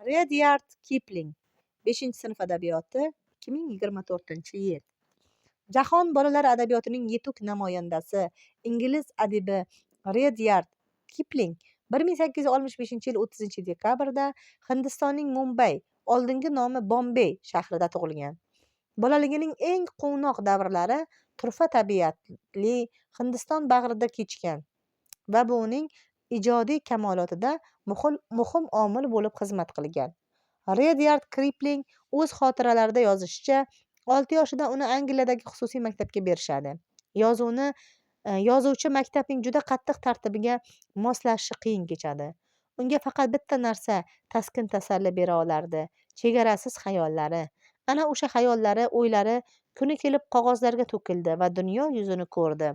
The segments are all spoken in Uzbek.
Redyard Kipling. 5-sinf adabiyoti, 2024-yil. Jahon bolalar adabiyotining yetuk namoyandasi, ingliz adibi Redyard Kipling 1865-yil 30-dekabrda Hindistonning Mumbay, oldingi nomi Bombey shahrida tug'ilgan. Bolaligining eng quvnoq davrlari turfa tabiatli Hindiston bag'rida kechgan va bu uning ijodiy kamolotida muhim omil bo'lib xizmat qilgan. Redyard Kipling o'z xotiralarida yozishicha, 6 yoshida uni Angliyadagi xususiy maktabga berishadi. Yozuvchi maktabning juda qattiq tartibiga moslashishi qiyin kechadi. Unga faqat bitta narsa taskin tasalli bera olardi: chegarasiz xayollari. Ana o'sha xayollari, o'ylari kuni kelib qog'ozlarga to'kildi va dunyo yuzini ko'rdi.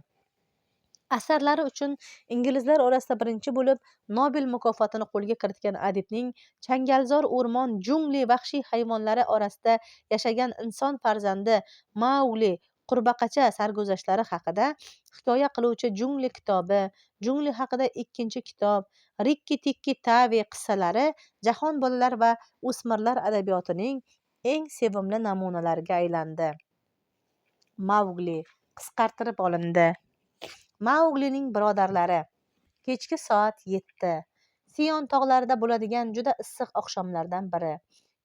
Asarlari uchun inglizlar orasida birinchi bo'lib Nobel mukofotini qo'lga kiritgan adibning changalzor o'rmon, jungli vahshiy hayvonlari orasida yashagan inson farzandi Maugli qurbaqacha sarguzashtlari haqida hikoya qiluvchi Jungli kitobi, Jungli haqida ikkinchi kitob, Rikki Tikki Tavi qissalari jahon bolalar va o'smirlar adabiyotining eng sevimli namunalariga aylandi. Maugli qisqartirib olindi. Mauglining birodarlari. Kechki soat 7. Sion tog'larida bo'ladigan juda issiq oqshomlardan biri.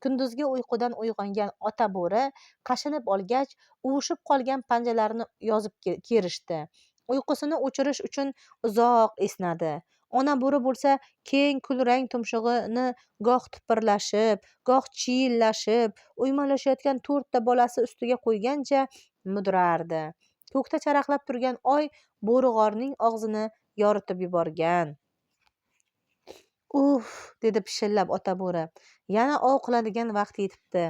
Kunduzgi uyqudan uyg'ongan ota bo'ri qashinib olgach, uvishib qolgan panjalarini yozib kerishdi. Uyqusini o'chirish uchun uzoq esnadi. Ona bo'ri bo'lsa keng kulrang tumshug'ini goh tipirlashib, goh chiyillashib, uymalashayotgan to'rtta bolasi ustiga qo'ygancha mudrardi. Ko'kda charaqlab turgan oy bo'rig'orning og'zini yoritib yuborgan. "Uf", dedi pishillab ota bo'ri. "Yana ov qiladigan vaqt yetibdi".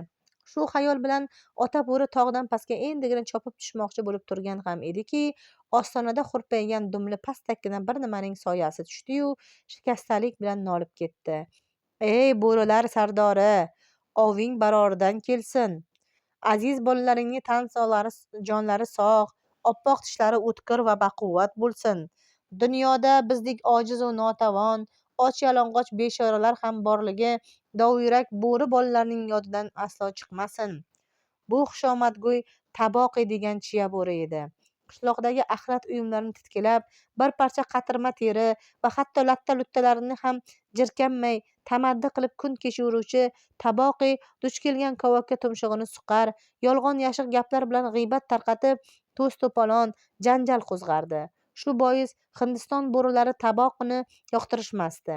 Shu xayol bilan ota bo'ri tog'dan pastga endigina chopib tushmoqchi bo'lib turgan ham ediki, ostonada hurpaygan dumli pastakkina bir nimaning soyasi tushdi-yu, shikastalik bilan nolib ketdi. "Ey bo'rilar sardori, oving baroridan kelsin. Aziz bolalaringning tan jonlari sog', oppoq tishlari o'tkir va baquvvat bo'lsin. Dunyoda bizdek ojiz-u notavon, och-yalang'och beshoralar ham borligi dovyurak bo'ri bolalarining yodidan aslo chiqmasin". Bu xushomadgo'y Taboqi degan chiya bo'ri edi. Qishloqdagi axlat uyumlarini titkilab, bir parcha qatirma teri va hatto latta-luttalarini ham jirkanmay tamaddi qilib kun kechiruvchi Taboqi duch kelgan kovakka tumshug'ini suqar, yolg'on-yashiq gaplar bilan g'iybat tarqatib, to's-to'polon, janjal qo'zg'ardi. Shu bois Hindiston bo'rilari Taboqini yoqtirishmasdi.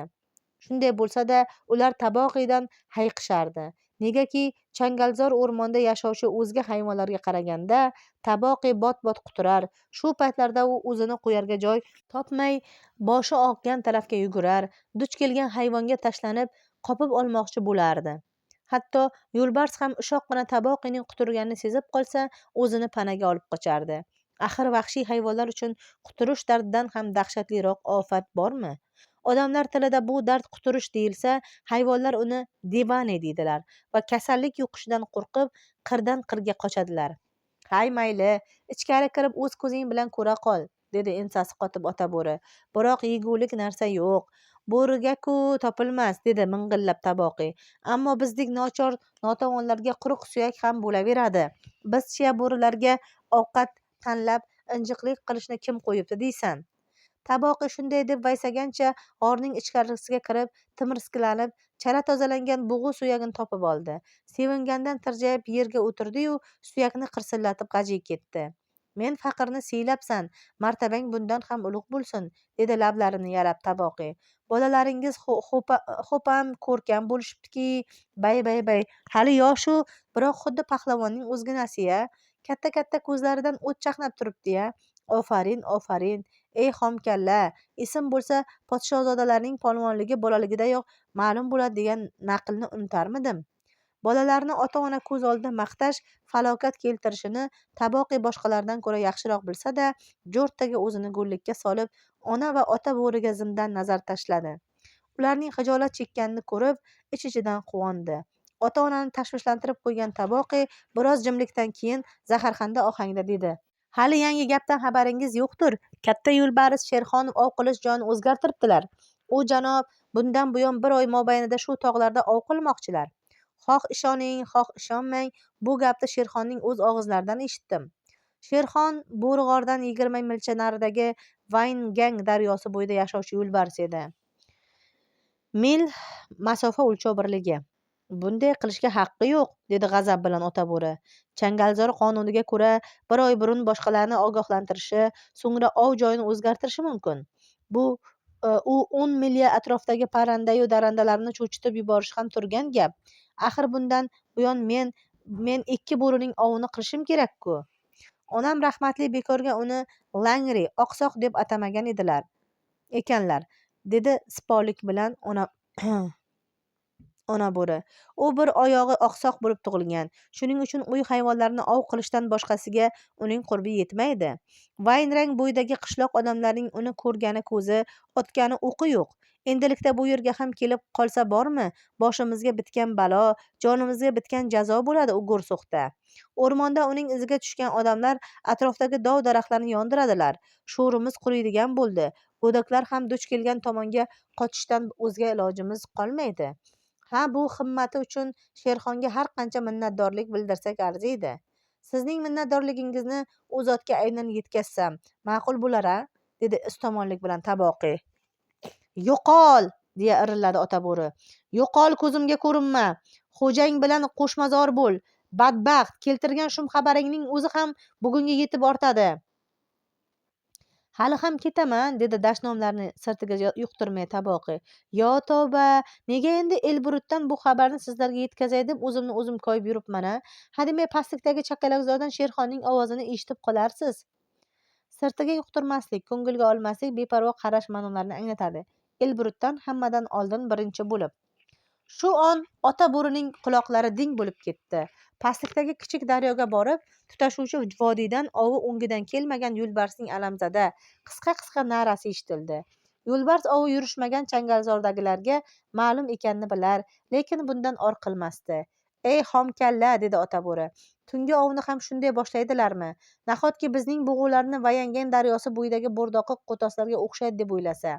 Shunday bo'lsa-da, ular Taboqidan hayiqishardi. Negaki, changalzor o'rmonda yashovchi o'zga hayvonlarga qaraganda Taboqi bot-bot quturar. Shu paytlarda u o'zini qo'yarga joy topmay, boshi oqgan tarafga yugurar, duch kelgan hayvonga tashlanib, qopib olmoqchi bo'lardi. Hatto yo'lbars ham ushoqqina Taboqining quturganini sezib qolsa, o'zini panaga olib qochardi. Axir vahshiy hayvonlar uchun quturish dardidan ham dahshatliroq ofat bormi? Odamlar tilida bu dard quturish deyilsa, hayvonlar uni devane deydilar va kasallik yuqishidan qo'rqib, qirdan qirga qochadilar. "Hay mayli, ichkari kirib o'z ko'zing bilan ko'ra qol", dedi ensasi qotib ota bo'ri. "Biroq yegulik narsa yo'q". "Bo'riga-ku topilmas", dedi ming'illab Taboqi. "Ammo bizdek nochor notavonlarga quruq suyak ham bo'laveradi. Biz chiya bo'rilarga ovqat tanlab injiqlik qilishni kim qo'yibdi deysan?" Taboqi shunday deb vaysagancha g'orning ichkarisiga kirib, timirskilanib, chala tozalangan bug'u suyagini topib oldi. Sevingandan tirjayib yerga o'tirdi-yu, suyakni qirsillatib g'ajiy ketdi. "Men faqirni siylabsan, martabang bundan ham ulug' bo'lsin", dedi lablarini yalab Taboqi. "Bolalaringiz xo'pam ko'rkam bo'lishibdiki, bay-bay-bay, hali yosh-u, biroq xuddi pahlavonning o'zginasi-ya. Katta-katta ko'zlaridan o't chaqnab turibdi-ya. Ofarin, ofarin, ey xomkalla, esim bo'lsa, podshozodalarning polvonligi bolaligidayoq ma'lum bo'ladi degan naqlni unutarmidim". Bolalarni ota-ona ko'z oldida maqtash falokat keltirishini Taboqi boshqalardan ko'ra yaxshiroq bilsa-da, jo'rttaga o'zini go'llikka solib, ona va ota bo'riga zimdan nazar tashladi. Ularning xijolat chekkanini ko'rib, ich-ichidan quvondi. Ota-onani tashvishlantirib qo'ygan Taboqi biroz jimlikdan keyin zaharxanda ohangda dedi: "Hali yangi gapdan xabaringiz yo'qdir. Katta yo'lbaris Sherxon ov qilish joyini o'zgartiribdilar. U janob Bundan buyon bir oy mobaynida shu tog'larda ov qilmoqchilar. Xoh ishoning, xoh ishonmang, bu gapni Sherxonning o'z og'izlaridan eshitdim. Sherxon Bo'rig'ordan 20 milcha naridagi Vayngang daryosi bo'yida yashovchi yo'lbars edi. Mil masofa o'lchov birligi. Bunday qilishga haqqi yo'q, dedi g'azab bilan ota bo'ri. Changalzor qonuniga ko'ra, bir oy burun boshqalarni ogohlantirishi, so'ngra ov joyini o'zgartirishi mumkin. Bu u 10 milya atrofdagi parrandayu darrandalarni cho'chitib yuborishi ham turgan gap. Axir bundan buyon men ikki bo'rining ovini qilishim kerak-ku. Onam rahmatli bekorga uni Langri, oqsoq deb atamagan edilar ekanlar, dedi sipolik bilan ona bo'ri. U bir oyog'i oqsoq bo'lib tug'ilgan. Shuning uchun uy hayvonlarini ov qilishdan boshqasiga uning qurbi yetmaydi. Vaynrang bo'yidagi qishloq odamlarining uni ko'rgani ko'zi, otgani o'qi yo'q. Endilikda bu yerga ham kelib qolsa bormi, boshimizga bitgan balo, jonimizga bitgan jazo bo'ladi u go'rso'xta. O'rmonda uning iziga tushgan odamlar atrofdagi dov daraxtlarni yondiradilar. Sho'rimiz quriydigan bo'ldi. Go'daklar ham duch kelgan tomonga qochishdan o'zga ilojimiz qolmaydi. Ha, bu himmati uchun Sherxonga har qancha minnatdorlik bildirsak arziydi. Sizning minnatdorligingizni u zotga aynan yetkazsam, ma'qul bo'lar-a, dedi ustomonlik bilan Taboqiy. Yo'qol, deya irilladi ota bo'ri. Yo'qol, ko'zimga ko'rinma. Xo'jang bilan qo'shmazor bo'l. Badbaxt, keltirgan shum xabaringning o'zi ham bugunga yetib ortadi. Hali ham ketaman, dedi dashnomlarni sirtiga yuqtirmay Taboqiy. Yo tavba, nega endi Elburutdan bu xabarni sizlarga yetkazay deb o'zimni o'zim koyib yuribman-a? Hademay pastlikdagi chakalakzordan Sherxonning ovozini eshitib qolarsiz. Sirtiga yuqtirmaslik, ko'ngilga olmaslik, beparvo qarash ma'nolarini anglatadi. Elburutdan hammadan oldin birinchi bo'lib. Shu on ota bo'rining quloqlari ding bo'lib ketdi. Pastlikdagi kichik daryoga borib tutashuvchi vodiydan ovi o'ngidan kelmagan yo'lbarsning alamzada, qisqa-qisqa na'rasi eshitildi. Yo'lbars ovi yurishmagan changalzordagilarga ma'lum ekanini bilar, lekin bundan or qilmasdi. Ey xomkalla, dedi ota bo'ri. Tungi ovni ham shunday boshlaydilarmi? Nahotki bizning bug'ularni Vayangan daryosi bo'yidagi bo'rdoqi qo'toslarga o'xshaydi deb o'ylasa?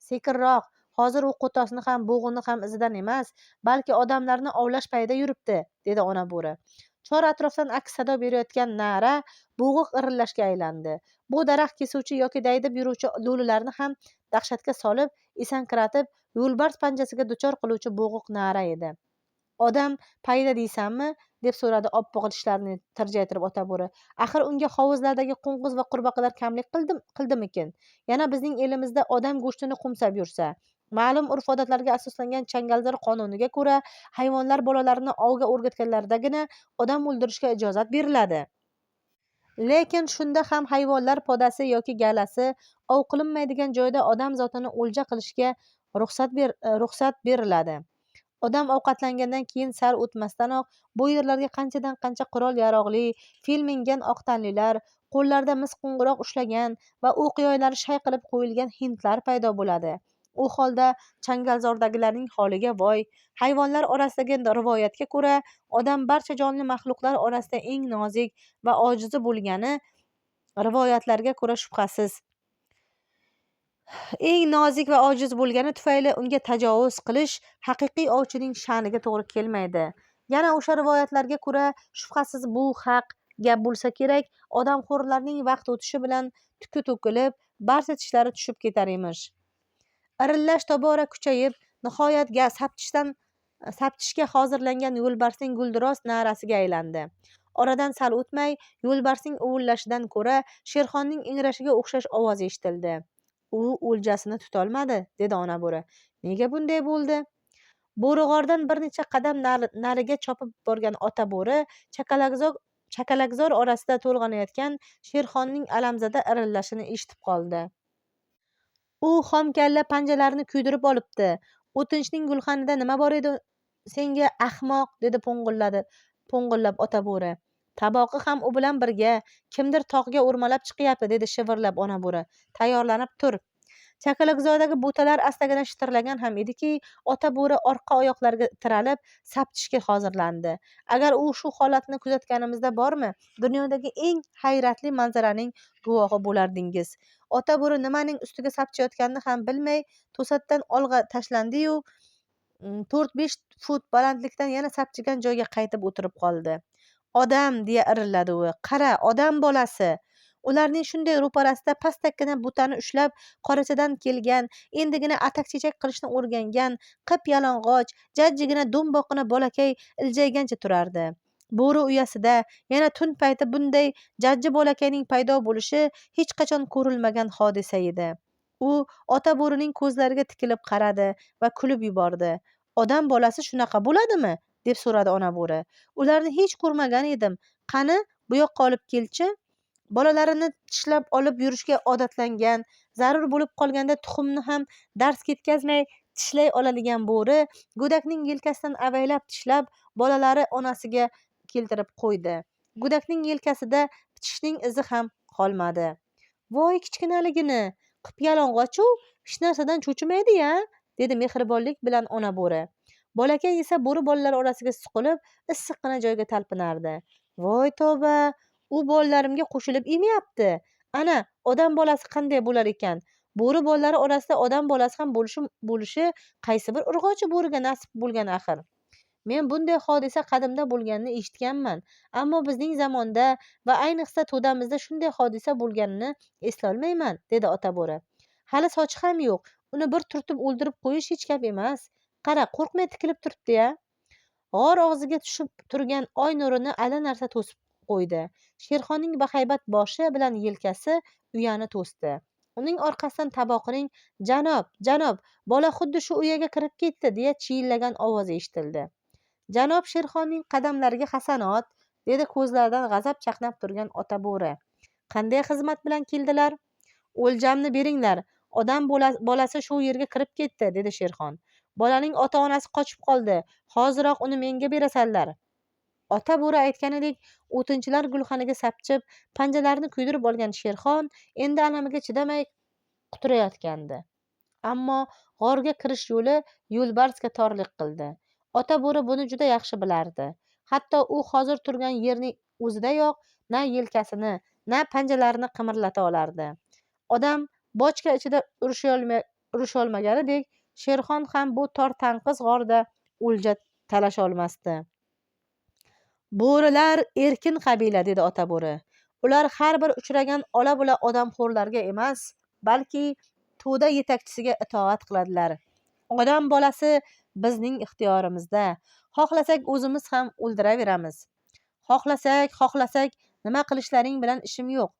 Sekinroq, hozir u qo'tosni ham, bo'g'ini ham izidan emas, balki odamlarni ovlash payida yuribdi, dedi ona bo'ri. Chor atrofdan aks sado berayotgan na'ra bo'g'iq irillashga aylandi. Bu daraxt kesuvchi yoki daydib yuruvchi lo'lilarni ham dahshatga solib, esankiratib, yo'lbars panjasiga duchor qiluvchi bo'g'iq na'ra edi. Odam payida deysanmi? Deb so'radi oppoq tishlarini tirjaytirib ota bo'ri. Axir unga hovuzlardagi qo'ng'iz va qurbaqalar kamlik qildimikin? Yana bizning elimizda odam go'shtini qo'msab yursa. Ma'lum urf-odatlarga asoslangan changalzor qonuniga ko'ra, hayvonlar bolalarini ovga o'rgatganlaridagina odam o'ldirishga ijozat beriladi. Lekin shunda ham hayvonlar podasi yoki galasi ov qilinmaydigan joyda odam zotini o'lja qilishga ruxsat beriladi. Odam ovqatlangandan keyin sal o'tmasdanoq bu yerlarga qanchadan qancha qurol-yarog'li, fil mingan oq tanlilar, qo'llarida mis qo'ng'iroq ushlagan va o'q yoylari shay qilib qo'yilgan hindlar paydo bo'ladi. U holda changalzordagilarning holiga voy. Hayvonlar orasidagi rivoyatga ko'ra, odam barcha jonli maxluqlar orasida eng nozik va ojizi bo'lgani rivoyatlarga ko'ra shubhasiz. Eng nozik va ojiz bo'lgani tufayli unga tajovuz qilish haqiqiy ovchining sha'niga to'g'ri kelmaydi. Yana o'sha rivoyatlarga ko'ra shubhasiz bu haq gap bo'lsa kerak, odamxo'rlarning vaqt o'tishi bilan tuki to'kilib, barcha tishlari tushib ketar emish. Irillash tobora kuchayib, nihoyat sapchishga hozirlangan yo'lbarsning guldiroz na'rasiga aylandi. Oradan sal o'tmay, yo'lbarsning uvillashidan ko'ra Sherxonning ingrashiga o'xshash ovoz eshitildi. U o'ljasini tutolmadi, dedi ona bo'ri. Nega bunday bo'ldi? Bo'rig'ordan bir necha qadam nariga chopib borgan ota bo'ri chakalakzor orasida to'lg'anayotgan Sherxonning alamzada irillashini eshitib qoldi. U xomkalla panjalarini kuydirib olibdi. O'tinchning gulxanida nima bor edi senga, ahmoq, dedi po'ng'illab ota bo'ri. Taboqi ham u bilan birga, kimdir tog'ga o'rmalab chiqyapti, dedi shivirlab ona bo'ri. Tayyorlanib tur. Chakalakzordagi butalar astagina shitirlagan ham ediki, ota bo'ri orqa oyoqlariga tiralib, sapchishga hozirlandi. Agar u shu holatni kuzatganimizda bormi, dunyodagi eng hayratli manzaraning guvohi bo'lardingiz. Ota bo'ri nimaning ustiga sapchiyotganini ham bilmay, to'satdan olg'a tashlandi-yu, 4-5 fut balandlikdan yana sapchigan joyga qaytib o'tirib qoldi. "Odam!" deya irilladi u. "Qara, odam bolasi!" Ularning shunday ro'parasida pastakkina butani ushlab, qorachadan kelgan, endigina atak-chechak qilishni o'rgangan, qip-yalang'och, jajjigina do'mboqqina bolakay iljaygancha turardi. Bo'ri uyasida yana tun payti bunday jajji bolakayning paydo bo'lishi hech qachon ko'rilmagan hodisa edi. U ota bo'rining ko'zlariga tikilib qaradi va kulib yubordi. "Odam bolasi shunaqa bo'ladimi?" deb so'radi ona bo'ri. "Ularni hech ko'rmagan edim. Qani, bu yoqqa olib kelchi." Bolalarini tishlab olib yurishga odatlangan, zarur bo'lib qolganda tuxumni ham dars ketkazmay tishlay oladigan bo'ri go'dakning yelkasidan avaylab tishlab, bolalari onasiga keltirib qo'ydi. Go'dakning yelkasida tishning izi ham qolmadi. "Voy kichkinaligini, qip-yalang'och-u, hech narsadan cho'chimaydi-ya", dedi mehribonlik bilan ona bo'ri. Bolakay esa bo'ri bolalari orasiga suqilib, issiqqina joyga talpinardi. "Voy tavba, u bolalarimga qo'shilib emayapti. Ana, odam bolasi qanday bo'lar ekan? Bo'ri bolalari orasida odam bolasi ham bo'lishi qaysi bir urg'ochi bo'riga nasib bo'lgan axir? Men bunday hodisa qadimda bo'lganini eshitganman, ammo bizning zamonda va ayniqsa to'damizda shunday hodisa bo'lganini eslolmayman", dedi ota bo'ri. "Hali sochi ham yo'q. Uni bir turtib o'ldirib qo'yish hech gap emas. Qara, qo'rqmay tikilib turibdi-ya." G'or og'ziga tushib turgan oy nurini allanarsa to'sib qo'ydi. Sherxonning bahaybat boshi bilan yelkasi uyani to'sdi. Uning orqasidan taboqining "Janob, janob, bola xuddi shu uyaga kirib ketdi", deya chiyillagan ovozi eshitildi. "Janob Sherxonning qadamlariga hasanot", dedi ko'zlaridan g'azab chaqnab turgan ota bo'ri. "Qanday xizmat bilan keldilar?" "O'ljamni beringlar. Odam bolasi shu yerga kirib ketdi", dedi Sherxon. "Bolaning ota-onasi qochib qoldi. Hoziroq uni menga berasanlar." Ota bo'ri aytganidek, o'tinchilar gulxaniga sapchib, panjalarini kuydirib olgan Sherxon endi alamiga chidamay quturayotgandi. Ammo g'orga kirish yo'li yo'lbarsga torlik qildi. Ota bo'ri buni juda yaxshi bilardi. Hatto u hozir turgan yerning o'zidayoq na yelkasini, na panjalarini qimirlata olardi. Odam bochka ichida urisholmaganidek, Sherxon ham bu tor tanqis g'orda o'lja talasholmasdi. "Bo'rilar erkin qabila", dedi ota bo'ri. "Ular har bir uchragan ola-bula odamxo'rlarga emas, balki to'da yetakchisiga itoat qiladilar. Odam bolasi bizning ixtiyorimizda. Xohlasak o'zimiz ham o'ldiraveramiz. Xohlasak, nima qilishlaring bilan ishim yo'q.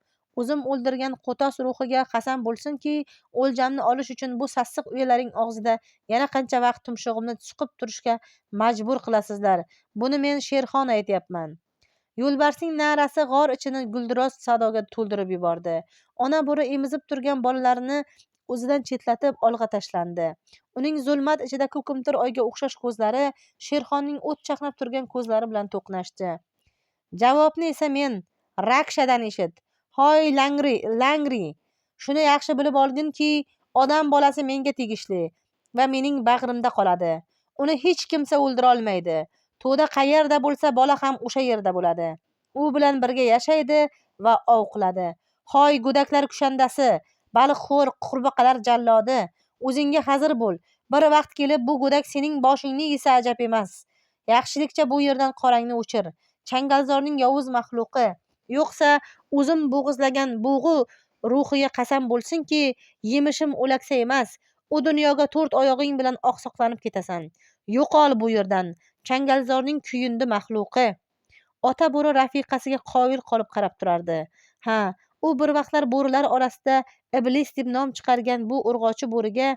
O'zim o'ldirgan qo'tos ruhiga qasam bo'lsinki, o'ljamni olish uchun bu sassiq uyalaring og'zida yana qancha vaqt tumshug'imni suqib turishga majbur qilasizlar. Buni men Sherxon aytyapman." Yo'lbarsning na'rasi g'or ichini guldiroz sadoga to'ldirib yubordi. Ona bo'ri emizib turgan bolalarini o'zidan chetlatib olg'a tashlandi. Uning zulmat ichida ko'kimtir oyga o'xshash ko'zlari Sherxonning o't chaqnab turgan ko'zlari bilan to'qnashdi. "Javobni esa men Rakshadan eshit. Hoy Langri, Langri, shuni yaxshi bilib olginki, odam bolasi menga tegishli va mening bag'rimda qoladi. Uni hech kimsa o'ldira olmaydi. To'da qayerda bo'lsa, bola ham o'sha yerda bo'ladi. U bilan birga yashaydi va ov qiladi. Hoy go'daklar kushandasi, baliqxo'r qurbaqalar jallodi, o'zingga hazir bo'l. Bir vaqt kelib bu go'dak sening boshingni yesa ajab emas. Yaxshilikcha bu yerdan qorangni o'chir. Changalzorning yovuz maxluqi. Yo'qsa o'zim bo'g'izlagan bo'g'u ruhiga qasam bo'lsinki, yemishim o'laksa emas, u dunyoga to'rt oyog'ing bilan oqsoqlanib ketasan. Yo'qol bu yerdan, changalzorning kuyundi maxluqi." Ota bo'ri rafiqasiga qoyil qolib qarab turardi. Ha, u bir vaqtlar bo'rilar orasida iblis deb nom chiqargan bu urg'ochi bo'riga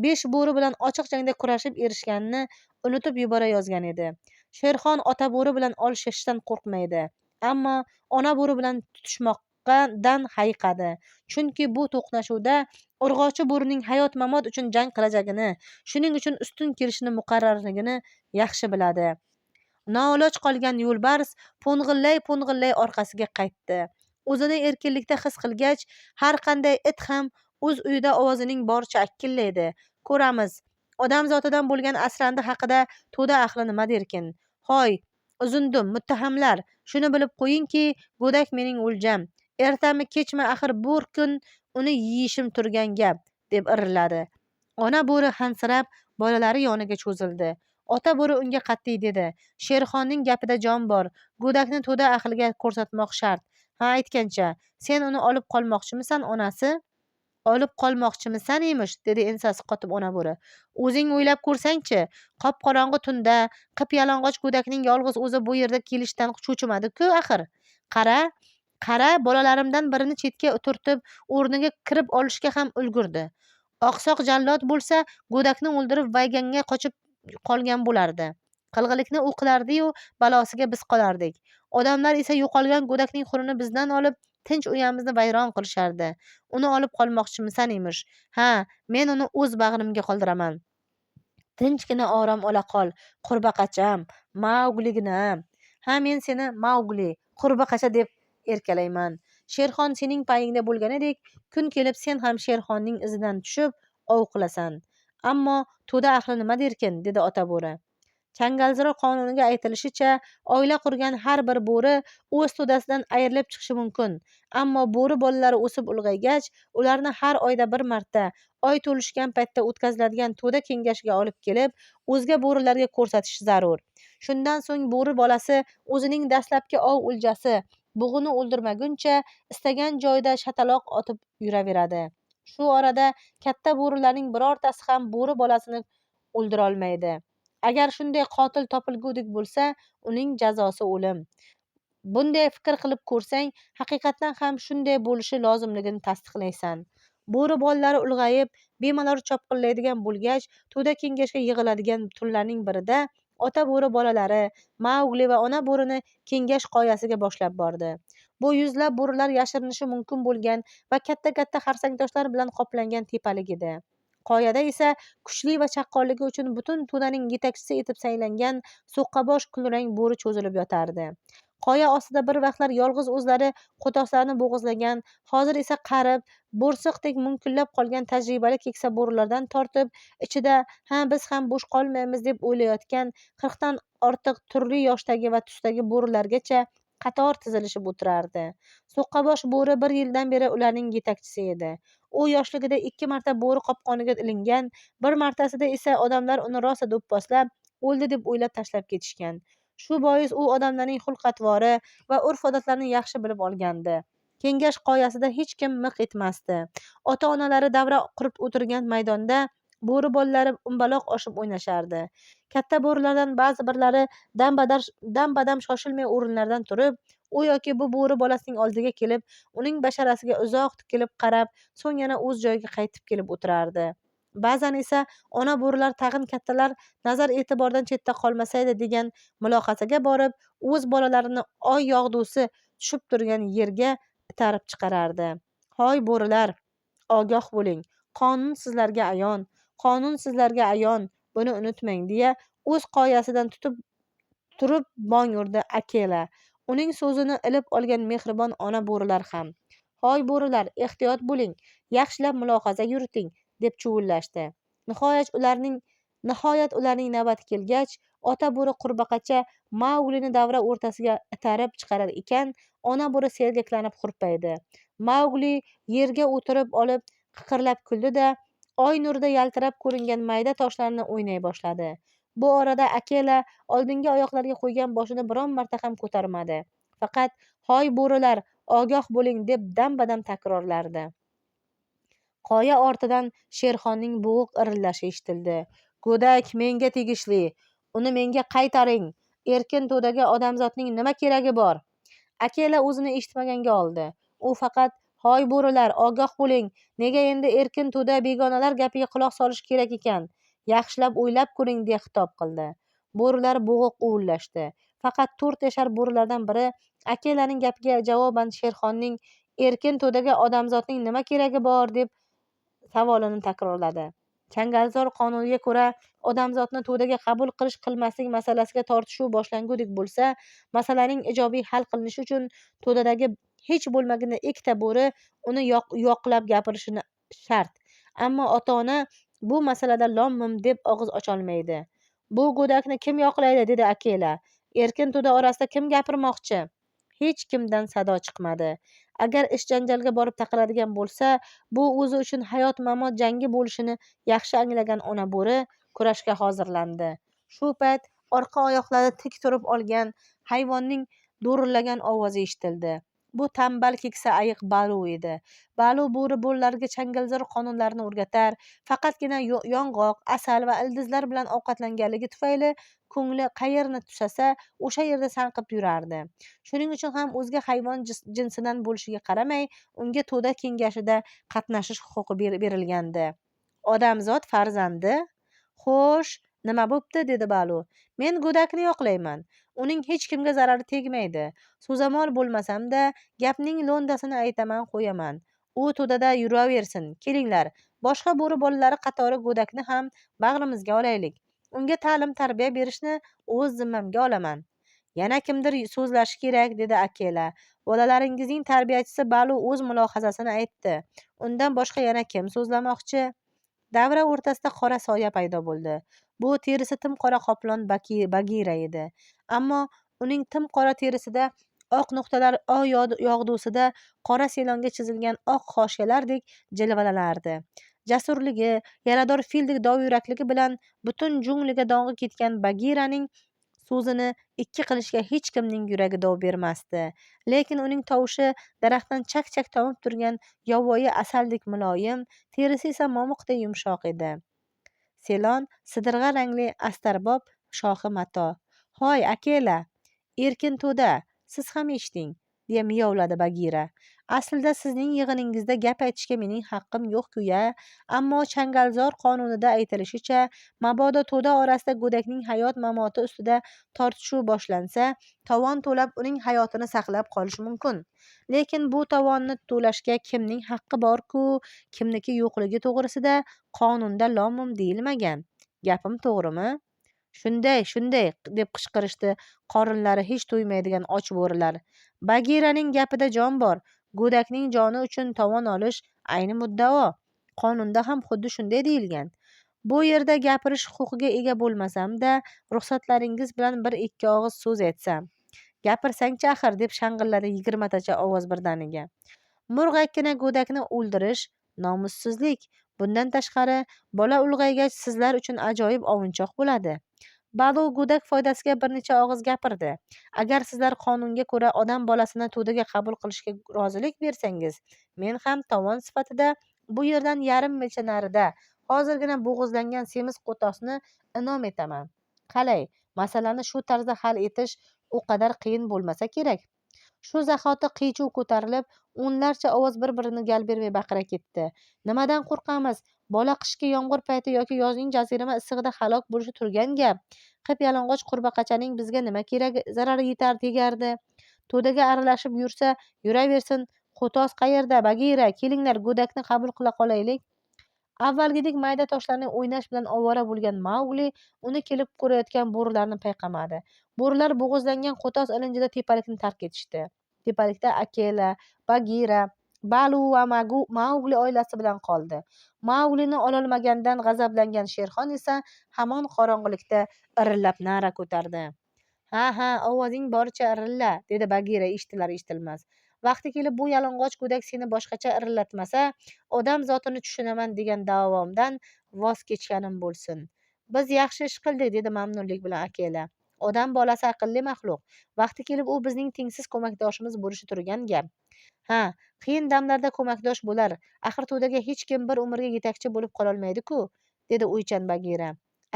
5 bo'ri bilan ochiq jangda kurashib erishganini unutib yubora yozgan edi. Sherxon ota bo'ri bilan olishishdan qo'rqmaydi, ammo ona bo'ri bilan tutishmoqdan hayiqadi. Chunki bu to'qnashuvda urg'ochi bo'rining hayot mamot uchun jang qilajagini, shuning uchun ustun kelishini muqarrarligini yaxshi biladi. Noiloj qolgan yo'lbars po'ng'illay-po'ng'illay orqasiga qaytdi. O'zini erkinlikda his qilgach, har qanday it ham O'z uyida ovozining boricha akillaydi. Ko'ramiz, odam zotidan bo'lgan asrandi haqida to'da ahli nima derkin? Hoy, uzundum, muttahamlar, shuni bilib qo'yingki, go'dak mening o'ljam. Ertami, kechmi, axir bir kun uni yeyishim turgan gap, deb irilladi. Ona bo'ri hansirab bolalari yoniga cho'zildi. Ota bo'ri unga qat'iy dedi: Sherxonning gapida jon bor. Go'dakni to'da ahliga ko'rsatmoq shart. Ha, aytgancha, sen uni olib qolmoqchimisan, onasi? Olib qolmoqchimisan emish, dedi ensasi qotib ona bo'ri. O'zing o'ylab ko'rsang-chi, qop-qorong'i tunda qip-yalang'och go'dakning yolg'iz o'zi bu yerda kelishdan cho'chimadi-ku axir. Qara, qara, bolalarimdan birini chetga turtib, o'rniga kirib olishga ham ulgurdi. Oqsoq jallod bo'lsa, go'dakni o'ldirib vayganga qochib qolgan bo'lardi. Qilg'ilikni u qilardi-yu, balosiga biz qolardik. Odamlar esa yo'qolgan go'dakning xunini bizdan olib, tinch uyamizni vayron qilishardi. Uni olib qolmoqchimisan emish. Ha, men uni o'z bag'rimga qoldiraman. Tinchgina orom ola qol, qurbaqacham, Maugligina. Ha, men seni Maugli, qurbaqacha deb erkalayman. Sherxon sening payingda bo'lganidek, kun kelib sen ham Sherxonning izidan tushib, ov qilasan. Ammo to'da ahli nima derkin, dedi ota bo'ri. Changalzor qonuniga aytilishicha, oila qurgan har bir bo'ri o'z to'dasidan ayrilib chiqishi mumkin. Ammo bo'ri bolalari o'sib ulg'aygach, ularni har oyda bir marta, oy to'lishgan paytda o'tkaziladigan to'da kengashiga olib kelib, o'zga bo'rilarga ko'rsatish zarur. Shundan so'ng bo'ri bolasi o'zining dastlabki ov o'ljasi bug'uni o'ldirmaguncha istagan joyida shataloq otib yuraveradi. Shu orada katta bo'rilarning birortasi ham bo'ri bolasini o'ldirolmaydi. Agar shunday qotil topilgudek bo'lsa, uning jazosi o'lim. Bunday fikr qilib ko'rsang, haqiqatdan ham shunday bo'lishi lozimligini tasdiqlaysan. Bo'ri bolalari ulg'ayib, bemalol chopqillaydigan bo'lgach, to'da kengashga yig'iladigan tunlarning birida ota bo'ri bolalari Maugli va ona bo'rini kengash qoyasiga boshlab bordi. Bu yuzlab bo'rilar yashirinishi mumkin bo'lgan va katta-katta xarsangtoshlar bilan qoplangan tepalik edi. Qoyada esa kuchli va chaqqonligi uchun butun to'daning yetakchisi etib saylangan so'qqabosh kulrang bo'ri cho'zilib yotardi. Qoya ostida bir vaqtlar yolg'iz o'zlari qo'toslarni bo'g'izlagan, hozir esa qarib, bo'rsiqdek munkillab qolgan tajribali keksa bo'rilardan tortib, ichida ha biz ham bo'sh qolmaymiz deb o'ylayotgan 40 dan ortiq turli yoshdagi va tusdagi bo'rilargacha qator tizilishib o'tirardi. So'qqabosh bo'ri bir yildan beri ularning yetakchisi edi. U yoshligida 2 marta bo'ri qopqoniga ilingan, bir martasida esa odamlar uni rosa do'pposlab, o'ldi deb o'ylab tashlab ketishgan. Shu bois u odamlarning xulq-atvori va urf-odatlarini yaxshi bilib olgandi. Kengash qoyasida hech kim miq etmasdi. Ota-onalari davra qurib o'tirgan maydonda bo'ri bolalari umbaloq oshib o'ynashardi. Katta bo'rilardan ba'zi birlari dam-badam shoshilmay o'rinlaridan turib, u yoki bu bo'ri bolasining oldiga kelib, uning basharasiga uzoq tikilib qarab, so'ng yana o'z joyiga qaytib kelib o'tirardi. Ba'zan esa ona bo'rilar tag'in kattalar nazar e'tibordan chetda qolmasaydi degan mulohazaga borib, o'z bolalarini oy yog'dusi tushib turgan yerga itarib chiqarardi. Hoy bo'rilar, ogoh bo'ling, qonun sizlarga ayon, qonun sizlarga ayon, buni unutmang, deya o'z qoyasidan tutib turib bong urdi Akela. Uning so'zini ilib olgan mehribon ona bo'rilar ham, hoy bo'rilar, ehtiyot bo'ling, yaxshilab mulohaza yuriting, deb chuvillashdi. Nihoyat ularning navbati kelgach, ota bo'ri qurbaqacha Mauglini davra o'rtasiga itarib chiqarar ekan, ona bo'ri sergaklanib hurpaydi. Maugli yerga o'tirib olib qiqirlab kuldi-da, oy nurida yaltirab ko'ringan mayda toshlarni o'ynay boshladi. Bu orada Akela oldingi oyoqlariga qo'ygan boshini biron marta ham ko'tarmadi. Faqat hoy bo'rilar, ogoh bo'ling deb dam-badam takrorlardi. Qoya ortidan Sherxonning bo'g'iq irillashi eshitildi. Go'dak menga tegishli, uni menga qaytaring. Erkin to'daga odamzodning nima keragi bor? Akela o'zini eshitmaganga oldi. U faqat hoy bo'rilar, ogoh bo'ling, nega endi erkin to'da begonalar gapiga quloq solish kerak ekan? Yaxshilab o'ylab ko'ring, deya xitob qildi. Bo'rilar bo'g'iq uvillashdi. Faqat 4 yashar bo'rilardan biri Akelaning gapiga javoban Sherxonning erkin to'daga odamzodning nima keragi bor deb savolini takrorladi. Changalzor qonuniga ko'ra, odamzodni to'daga qabul qilish qilmaslik masalasiga tortishuv boshlangudek bo'lsa, masalaning ijobiy hal qilinishi uchun to'dadagi hech bo'lmaganda 2 ta bo'ri uni yoqlab gapirishini shart. Ammo ota-ona bu masalada lom-mim deb og'iz ocholmaydi. "Bu go'dakni kim yoqlaydi?" dedi Akela. "Erkin to'da orasida kim gapirmoqchi?" Hech kimdan sado chiqmadi. Agar ish janjalga borib taqaladigan bo'lsa, bu o'zi uchun hayot-mamot jangi bo'lishini yaxshi anglagan ona bo'ri kurashga hozirlandi. Shu payt orqa oyoqlarida tik turib olgan hayvonning do'rillagan ovozi eshitildi. Bu tambal keksa ayiq Balu edi. Balu bo'ri bolalarga changalzor qonunlarni o'rgatar, faqatgina yong'oq, asal va ildizlar bilan ovqatlanganligi tufayli ko'ngli qayerni tusasa, o'sha yerda sanqib yurardi. Shuning uchun ham o'zga hayvon jinsidan bo'lishiga qaramay, unga to'da kengashida qatnashish huquqi berilgandi. "Odamzod farzandi? Xo'sh, nima bo'pti?" dedi Balu. "Men go'dakni yoqlayman. Uning hech kimga zarari tegmaydi. So'zamol bo'lmasam-da, gapning lo'ndasini aytaman qo'yaman. U to'dada yuraversin. Kelinglar, boshqa bo'ri bolalari qatori go'dakni ham bag'rimizga olaylik. Unga ta'lim-tarbiya berishni o'z zimmamga olaman." "Yana kimdir so'zlashi kerak", dedi Akela. "Bolalaringizning tarbiyachisi Balu o'z mulohazasini aytdi. Undan boshqa yana kim so'zlamoqchi?" Davra o'rtasida qora soya paydo bo'ldi. Bu terisi tim qora qoplon Bagira edi. Ammo uning tim qora terisida oq nuqtalar oy yog'dusida qora selonga chizilgan oq hoshiyalardek jilvalanardi. Jasurligi, yarador fildek dovyurakligi bilan butun jungliga dong'i ketgan Bagiraning so'zini ikki qilishga hech kimning yuragi dov bermasdi. Lekin uning tovushi daraxtdan chak-chak tomib turgan yovvoyi asaldek muloyim, terisi esa momiqday yumshoq edi. Selon sidirg'a rangli astarbob shoxi mato. "Hoy, Akela, erkin to'da, siz ham eshiting", deya miyovladi Bagira. "Aslida sizning yig'iningizda gap aytishga mening haqqim yo'q-ku-ya, ammo changalzor qonunida aytilishicha, mabodo to'da orasida go'dakning hayot-mamoti ustida tortishuv boshlansa, tovon to'lab uning hayotini saqlab qolish mumkin. Lekin bu tovonni to'lashga kimning haqqi bor-ku, kimniki yo'qligi to'g'risida qonunda lom-mim deyilmagan. Gapim to'g'rimi?" "Shunday, shunday", deb qichqirishdi qorinlari hech to'ymaydigan och bo'rilar. "Bagiraning gapida jon bor. Go'dakning joni uchun tovon olish ayni muddao. Qonunda ham xuddi shunday deyilgan. Bu yerda gapirish huquqiga ega bo'lmasam-da, ruxsatlaringiz bilan bir-ikki og'iz so'z aytsam." "Gapirsang-chi axir", deb shang'illadi 20tacha ovoz birdaniga. "Murg'akkina go'dakni o'ldirish nomussizlik. Bundan tashqari, bola ulg'aygach sizlar uchun ajoyib ovunchoq bo'ladi." Balu go'dak foydasiga bir necha og'iz gapirdi. "Agar sizlar qonunga ko'ra odam bolasini to'daga qabul qilishga rozilik bersangiz, men ham tovon sifatida bu yerdan yarim milcha narida hozirgina bo'g'izlangan semiz qo'tosni inom etaman. Qalay, masalani shu tarzda hal etish u qadar qiyin bo'lmasa kerak." Shu zahoti qiy-chuv ko'tarilib, o'nlarcha ovoz bir-birini gal bermay baqira ketdi. "Nimadan qo'rqamiz? Bola qishki yomg'ir payti yoki yozning jazirama issig'ida halok bo'lishi turgan gap. Qip-yalang'och qurbaqachaning bizga nima keragi zarari yetar tegardi. To'daga aralashib yursa, yuraversin. Qo'tos qayerda, Bagira? Kelinglar, go'dakni qabul qila qolaylik." Avvalgidek mayda toshlarni o'ynash bilan ovora bo'lgan Maugli uni kelib ko'rayotgan bo'rilarni payqamadi. Bo'rilar bo'g'izlangan qo'tos ilinjida tepalikni tark etishdi. Tepalikda Akela, Bagira, Balu va Maugli oilasi bilan qoldi. Mauglini ololmagandan g'azablangan Sherxon esa hamon qorong'ilikda irillab na'ra ko'tardi. "Ha, ha, ovozing boricha irilla", dedi Bagira eshitilar-eshitilmas. "Vaqti kelib bu yalang'och go'dak seni boshqacha irillatmasa, odam zotini tushunaman degan da'vomdan voz kechganim bo'lsin." "Biz yaxshi ish qildik", dedi mamnunlik bilan Akela. "Odam bolasi aqlli maxluq. Vaqti kelib u bizning tengsiz ko'makdoshimiz bo'lishi turgan gap. Ha, qiyin damlarda ko'makdosh bo'lar. Axir to'daga hech kim bir umrga yetakchi bo'lib qololmaydi-ku", dedi o'ychan Bagira.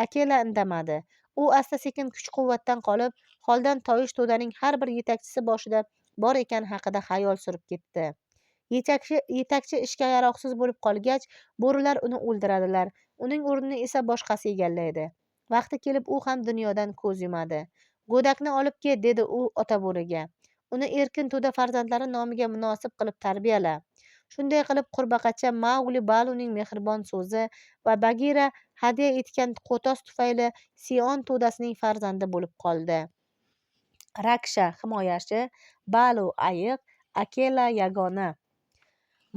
Akela indamadi. U asta-sekin kuch-quvvatdan qolib, holdan toyish to'daning har bir yetakchisi boshida bor ekani haqida xayol surib ketdi. Yetakchi ishga yaroqsiz bo'lib qolgach, bo'rilar uni o'ldiradilar. Uning o'rnini esa boshqasi egallaydi. Vaqti kelib u ham dunyodan ko'z yumadi. "Go'dakni olib ket", dedi u ota bo'riga. "Uni erkin to'da farzandlari nomiga munosib qilib tarbiyala." Shunday qilib qurbaqacha Maugli Baluning mehribon so'zi va Bagira hadya etgan qo'tos tufayli Sion to'dasining farzandi bo'lib qoldi. Raksha himoyachi, Balu ayiq, Akela yagona.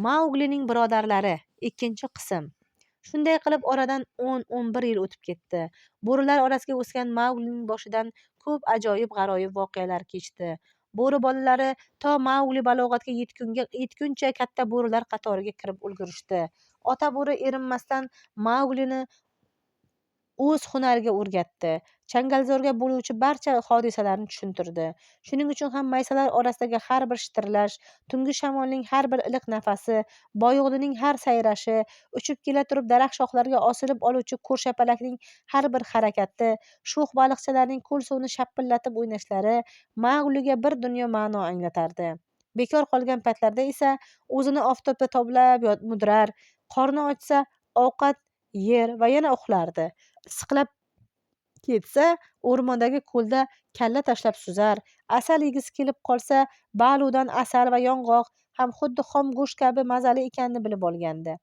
Mauglining birodarlari Ikkinchi qism. Shunday qilib oradan 10-11 yil o'tib ketdi. Bo'rilar orasiga o'sgan Mauglining boshidan ko'p ajoyib-g'aroyib voqealar kechdi. Bo'ri bolalari to Maugli balog'atga yetguncha katta bo'rilar qatoriga kirib ulgurishdi. Ota bo'ri erinmasdan Mauglini o'z hunariga o'rgatdi. Changalzorga bo'luvchi barcha hodisalarni tushuntirdi. Shuning uchun ham maysalar orasidagi har bir shitirlash, tungi shamolning har bir iliq nafasi, boyo'g'lining har sayrashi, uchib kela turib daraxt shoxlariga osilib oluvchi ko'rshapalakning har bir harakati, sho'x baliqchalarning ko'l suvini shapillatib o'ynashlari Maugliga bir dunyo ma'no anglatardi. Bekor qolgan paytlarda esa o'zini oftobda toblab mudrar, qorni ochsa ovqat yer va yana uxlardi. Issiqlab ketsa, o'rmondagi ko'lda kalla tashlab suzar, asal yegisi kelib qolsa, Baludan asal va yong'oq ham xuddi xom go'sht kabi mazali ekanini bilib olgandi.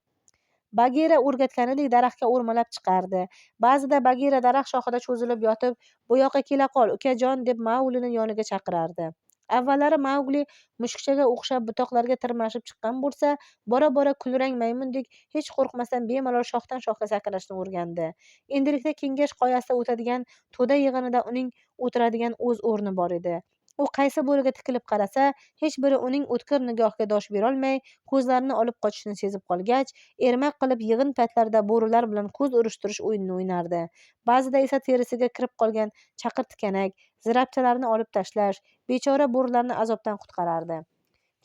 Bagira o'rgatganidek daraxtga o'rmalab chiqardi. Ba'zida Bagira daraxt shoxida cho'zilib yotib, "Bu yoqqa kela qol, ukajon", deb Mauglini yoniga chaqirardi. Avvallari Maugli mushukchaga o'xshab butoqlarga tirmashib chiqqan bo'lsa, bora-bora kulrang maymundek hech qo'rqmasdan bemalol shoxdan shoxga sakrashni o'rgandi. Endilikda kengash qoyasida o'tadigan to'da yig'inida uning o'tiradigan o'z o'rni bor edi. U qaysi bo'riga tikilib qarasa, hech biri uning o'tkir nigohiga dosh berolmay, ko'zlarini olib qochishini sezib qolgach, ermak qilib yig'in paytlarida bo'rilar bilan ko'z urishtirish o'yinini o'ynardi. Ba'zida esa terisiga kirib qolgan chaqir-tikanak, zirapchalarni olib tashlash, bechora bo'rilarni azobdan qutqarardi.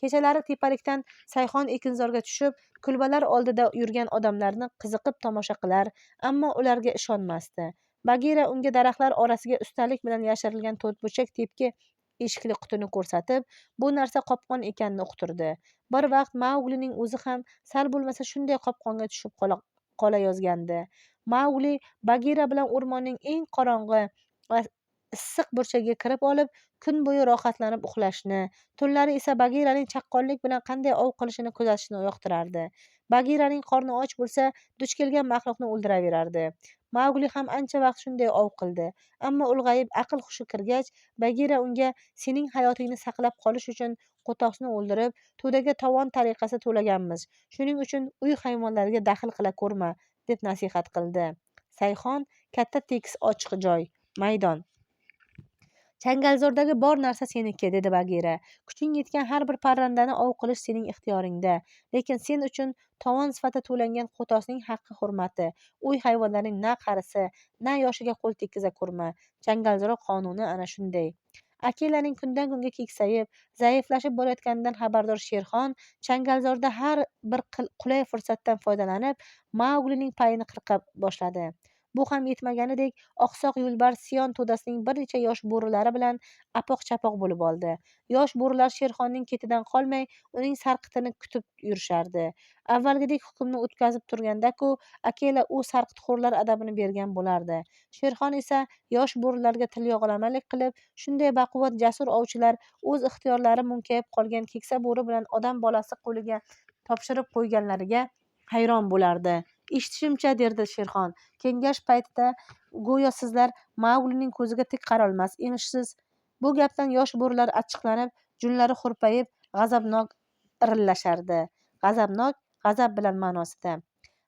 Kechalari tepalikdan sayhon ekinzorga tushib, kulbalar oldida yurgan odamlarni qiziqib tomosha qilar, ammo ularga ishonmasdi. Bagira unga daraxtlar orasiga ustalik bilan yashirilgan to'rtburchak tepki eshikli qutini ko'rsatib, bu narsa qopqon ekanini uqtirdi. Bir vaqt Mauglining o'zi ham sal bo'lmasa shunday qopqonga tushib qolayozgandi. Maugli Bagira bilan o'rmonning eng qorong'i va issiq burchagiga kirib olib, kun bo'yi rohatlanib uxlashni, tunlari esa Bagiraning chaqqonlik bilan qanday ov qilishini kuzatishni yoqtirardi. Bagiraning qorni och bo'lsa, duch kelgan maxluqni o'ldiraverardi. Maugli ham ancha vaqt shunday ov qildi. Ammo ulg'ayib aql-hushi kirgach, Bagira unga "Sening hayotingni saqlab qolish uchun qo'tosni o'ldirib, to'daga tovon tariqasida to'laganmiz. Shuning uchun uy hayvonlariga daxl qila ko'rma", deb nasihat qildi. Sayhon katta tekis ochiq joy, maydon. Changalzordagi bor narsa seniki, dedi Bagira. Kuching yetgan har bir parrandani ov qilish sening ixtiyoringda. Lekin sen uchun tovon sifatida to'langan qo'tosning haqqi hurmati, uy hayvonlarining na qarisi, na yoshiga qo'l tekkiza ko'rma. Changalzor qonuni ana shunday. Akelaning kundan kunga keksayib, zaiflashib borayotganidan xabardor Sherxon Changalzorda har bir qulay fursatdan foydalanib, Mauglining payini qirqa boshladi. Bu ham yetmaganidek, oqsoq yo'lbars Siyon to'dasining bir necha yosh bo'rilari bilan apoq-chapoq bo'lib oldi. Yosh bo'rilar Sherxonning ketidan qolmay, uning sarqitini kutib yurishardi. Avvalgidek hukmni o'tkazib turganda-ku, Akela u sarqitxo'rlar adabini bergan bo'lardi. Sherxon esa yosh bo'rilarga tilyog'lamalik qilib, shunday baquvvat jasur ovchilar o'z ixtiyorlari munkayib qolgan keksa bo'ri bilan odam bolasi qo'liga topshirib qo'yganlariga hayron bo'lardi. Eshitishimcha, derdi Sherxon, kengash paytida go'yo sizlar Mauglining ko'ziga tik qarolmas emishsiz. Bu gapdan yosh bo'rilar achchiqlanib, junlari hurpayib, g'azabnok irillashardi. G'azabnok g'azab bilan ma'nosida.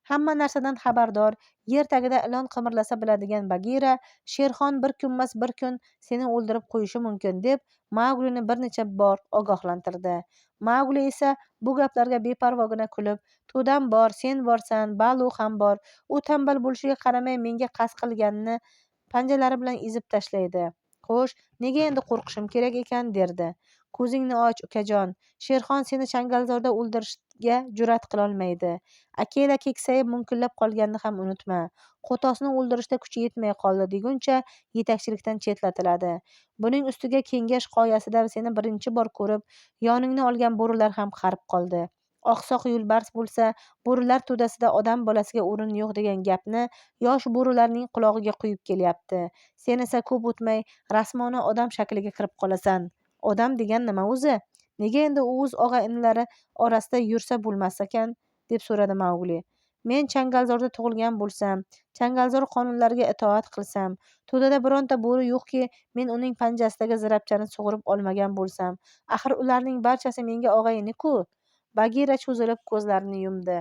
Hamma narsadan xabardor, yer tagida ilon qimirlasa biladigan Bagira, Sherxon bir kunmas bir kun seni o'ldirib qo'yishi mumkin, deb Mauglini bir necha bor ogohlantirdi. Maugli esa bu gaplarga beparvogina kulib, "To'dam bor, sen borsan, Balu ham bor. U tambal bo'lishiga qaramay menga qasd qilganni panjalari bilan ezib tashlaydi. Xo'sh, nega endi qo'rqishim kerak ekan?", derdi. Ko'zingni och, ukajon. Sherxon seni Changalzorda o'ldirishga jur'at qilolmaydi. Akela keksayib munkillab qolganini ham unutma. Qo'tosni o'ldirishda kuchi yetmay qoldi deguncha yetakchilikdan chetlatiladi. Buning ustiga kengash qoyasida seni birinchi bor ko'rib, yoningni olgan bo'rilar ham qarib qoldi. Oqsoq yo'lbars bo'lsa, bo'rilar to'dasida odam bolasiga o'rin yo'q degan gapni yosh bo'rilarning qulog'iga quyib kelyapti. Sen esa ko'p o'tmay rasmona odam shakliga kirib qolasan. Odam degan nima o'zi? Nega endi u o'z og'a-inilari orasida yursa bo'lmas ekan? Deb so'radi Maugli. Men Changalzorda tug'ilgan bo'lsam, Changalzor qonunlariga itoat qilsam, to'dada bironta bo'ri yo'qki, men uning panjasidagi zirapchani sug'urib olmagan bo'lsam, axir ularning barchasi menga og'a-ini-ku. Bagira cho'zilib ko'zlarini yumdi.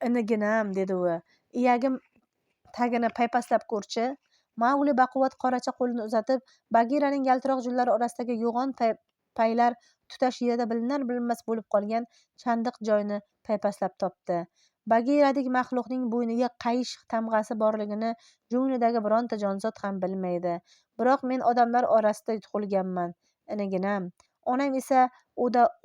Iniginam, dedi u, iyagim tagini paypaslab ko'rchi. Maugli baquvvat qoracha qo'lini uzatib, Bagiraning yaltiroq junlari orasidagi yo'g'on paylar tutash yerda bilinar bilinmas bo'lib qolgan chandiq joyni paypaslab topdi. Bagiradek maxluqning bo'yniga qayish tamg'asi borligini junglidagi bironta jonzot ham bilmaydi. Biroq men odamlar orasida tug'ilganman, iniginam. Onam esa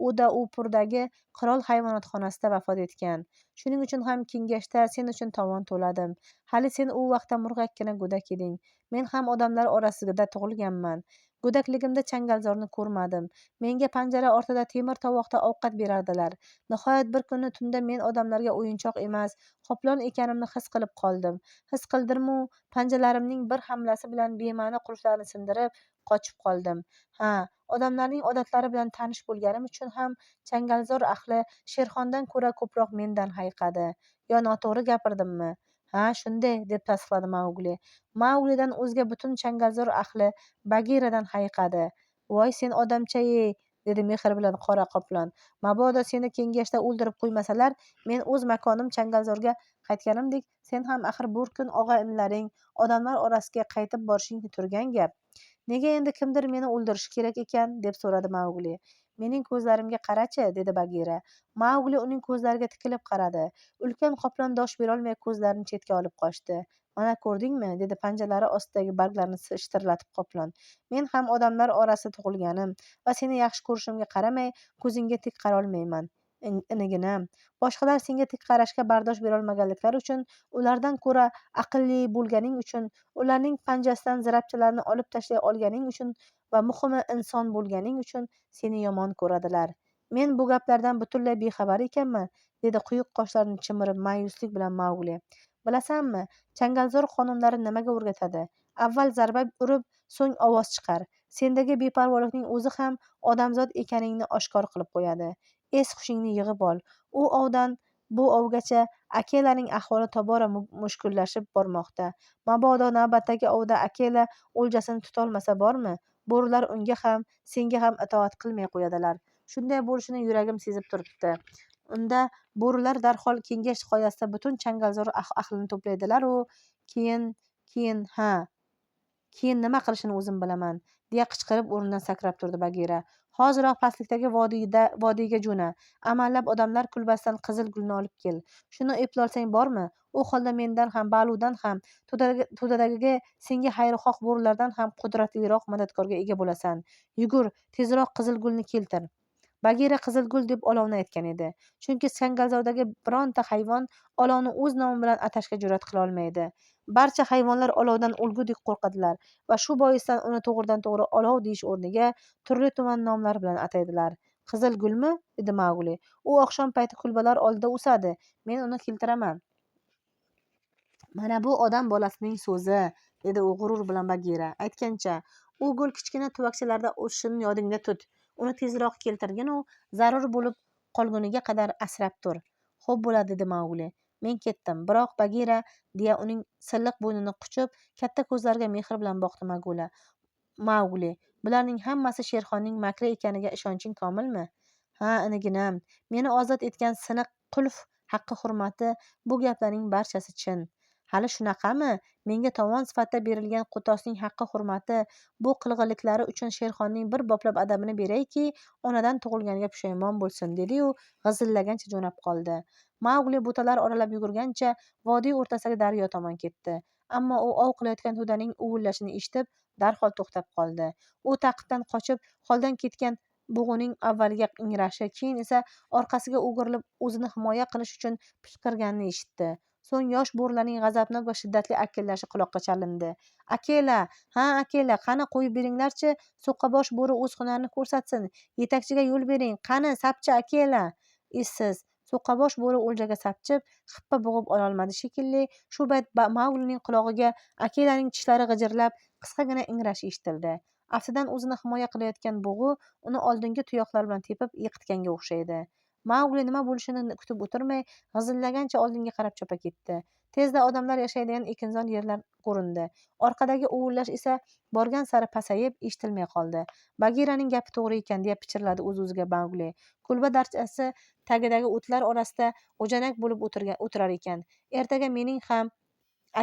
Udaupurdagi qirol hayvonot xonasida vafot etgan. Shuning uchun ham kengashda sen uchun tovon to'ladim. Hali sen u vaqtda murg'akkina go'dak eding. Men ham odamlar orasida tug'ilganman. Go'dakligimda changalzorni ko'rmadim. Menga panjara ortida temir tovoqda ovqat berardilar. Nihoyat bir kuni tunda men odamlarga o'yinchoq emas, qoplon ekanimni his qilib qoldim. His qildirmu, panjalarimning bir hamlasi bilan bema'ni qulflarni sindirib, qochib qoldim. Ha, odamlarning odatlari bilan tanish bo'lganim uchun ham changalzor ahli Sherxondan ko'ra ko'proq mendan hayiqadi. Yo noto'g'ri gapirdimmi? Ha, shunday, deb tasdiqladi Maugli. Mauglidan o'zga butun changalzor ahli Bagiradan hayiqadi. Voy sen odamcha-ey, dedi mehr bilan qora qoplon. Mabodo seni kengashda o'ldirib qo'ymasalar, men o'z makonim changalzorga qaytganimdek, sen ham axir bir kun og'a-inilaring, odamlar orasiga qaytib borishing turgan gap. Nega endi kimdir meni o'ldirishi kerak ekan, deb so'radi Maugli. Mening ko'zlarimga qarachi, dedi Bagira. Maugli uning ko'zlariga tikilib qaradi. Ulkan qoplon dosh berolmay ko'zlarini chetga olib qochdi. Mana ko'rdingmi, dedi panjalari ostidagi barglarni shitirlatib qoplon. Men ham odamlar orasida tug'ilganim va seni yaxshi ko'rishimga qaramay, ko'zingga tik qarolmayman. Iniginam, boshqalar senga tik qarashga bardosh berolmaganliklari uchun, ulardan ko'ra aqlli bo'lganing uchun, ularning panjasidan zirapchalarni olib tashlay olganing uchun va muhimi inson bo'lganing uchun seni yomon ko'radilar. Men bu gaplardan butunlay bexabar ekanman, dedi quyuq qoshlarini chimirib ma'yuslik bilan Maugli. Bilasanmi, changalzor qonunlari nimaga o'rgatadi? Avval zarba urib, so'ng ovoz chiqar. Sendagi beparvolikning o'zi ham odamzod ekaningni oshkor qilib qo'yadi. Es hushingni yig'ib ol. U ovdan bu ovgacha Akelaning ahvoli tobora mushkullashib bormoqda. Mabodo navbatdagi ovda Akela o'ljasini tutolmasa bormi, bo'rilar unga ham, senga ham itoat qilmay qo'yadilar. Shunday bo'lishini yuragim sezib turibdi. Unda bo'rilar darhol kengash qoyasida butun changalzor ahlini to'playdilar-u, keyin ha, keyin nima qilishini o'zim bilaman, deya qichqirib o'rnidan sakrab turdi Bagira. Hoziroq pastlikdagi vodiyga jo'na. Amallab odamlar kulbasidan qizil gulni olib kel. Shuni eplolsang bormi? U holda mendan ham, Baludan ham, to'dadagi senga xayrixoh bo'rilardan ham qudratliroq madadkorga ega bo'lasan. Yugur, tezroq qizil gulni keltir. Bagira qizil gul deb olovni aytgan edi. Chunki changalzordagi bironta hayvon olovni o'z nomi bilan atashga jur'at qila olmaydi. Barcha hayvonlar olovdan o'lgudek qo'rqadilar va shu boisdan uni to'g'ridan-to'g'ri olov deyish o'rniga turli tuman nomlar bilan ataydilar. Qizil gulmi? dedi Maugli. U oqshom payti kulbalar oldida o'sadi. Men uni keltiraman. Mana bu odam bolasining so'zi, dedi u g'urur bilan Bagira. Aytgancha, u gul kichkina tuvakchalarda o'sishini yodingda tut. Uni tezroq keltirgin-u, zarur bo'lib qolguniga qadar asrab tur. Xo'p bo'ladi, dedi Maugli. Men ketdim. Biroq Bagira, deya uning silliq bo'ynini quchib, katta ko'zlariga mehr bilan boqdi Maugli. Bularning hammasi Sherxonning makri ekaniga ishonching komilmi? Ha, iniginam, meni ozod etgan siniq qulf haqqi hurmati bu gaplarning barchasi chin. Hali shunaqami? Menga tovon sifatida berilgan qo'tosning haqqi hurmati bu qilg'iliklari uchun Sherxonning bir boplab adabini berayki, onadan tug'ilganiga pushaymon bo'lsin, dedi-yu g'izillagancha jo'nab qoldi. Maugli butalar oralab yugurgancha vodiy o'rtasidagi daryo tomon ketdi. Ammo u ov qilayotgan to'daning uvillashini eshitib, darhol to'xtab qoldi. U ta'qibdan qochib, holdan ketgan bug'uning avvaliga ingrashi, keyin esa orqasiga o'girilib o'zini himoya qilish uchun pishqirganini eshitdi. So'ng yosh bo'rilarning g'azabnok va shiddatli akillashi quloqqa chalindi. Akela, ha, Akela, qani qo'yib beringlarchi, so'qqabosh bo'ri o'z hunarini ko'rsatsin. Yetakchiga yo'l bering. Qani, sapcha Akela. Essiz, so'qqabosh bo'ri o'ljaga sapchib, xippa bo'g'ib ololmadi shekilli. Shu payt Mauglining qulog'iga Akelaning tishlari g'ijirlab, qisqagina ingrashi eshitildi. Aftidan o'zini himoya qilayotgan bo'g'i uni oldingi tuyoqlari bilan tepib yiqitganga o'xshaydi. Maugli nima bo'lishini kutib o'tirmay, g'izillagancha oldinga qarab chopa ketdi. Tezda odamlar yashaydigan ekinzor yerlar ko'rindi. Orqadagi uvillash esa borgan sari pasayib, eshitilmay qoldi. Bagiraning gapi to'g'ri ekan, deya pichirladi o'z-o'ziga Maugli. Kulba darchasi tagidagi o'tlar orasida g'ujanak bo'lib o'tirar ekan. Ertaga mening ham,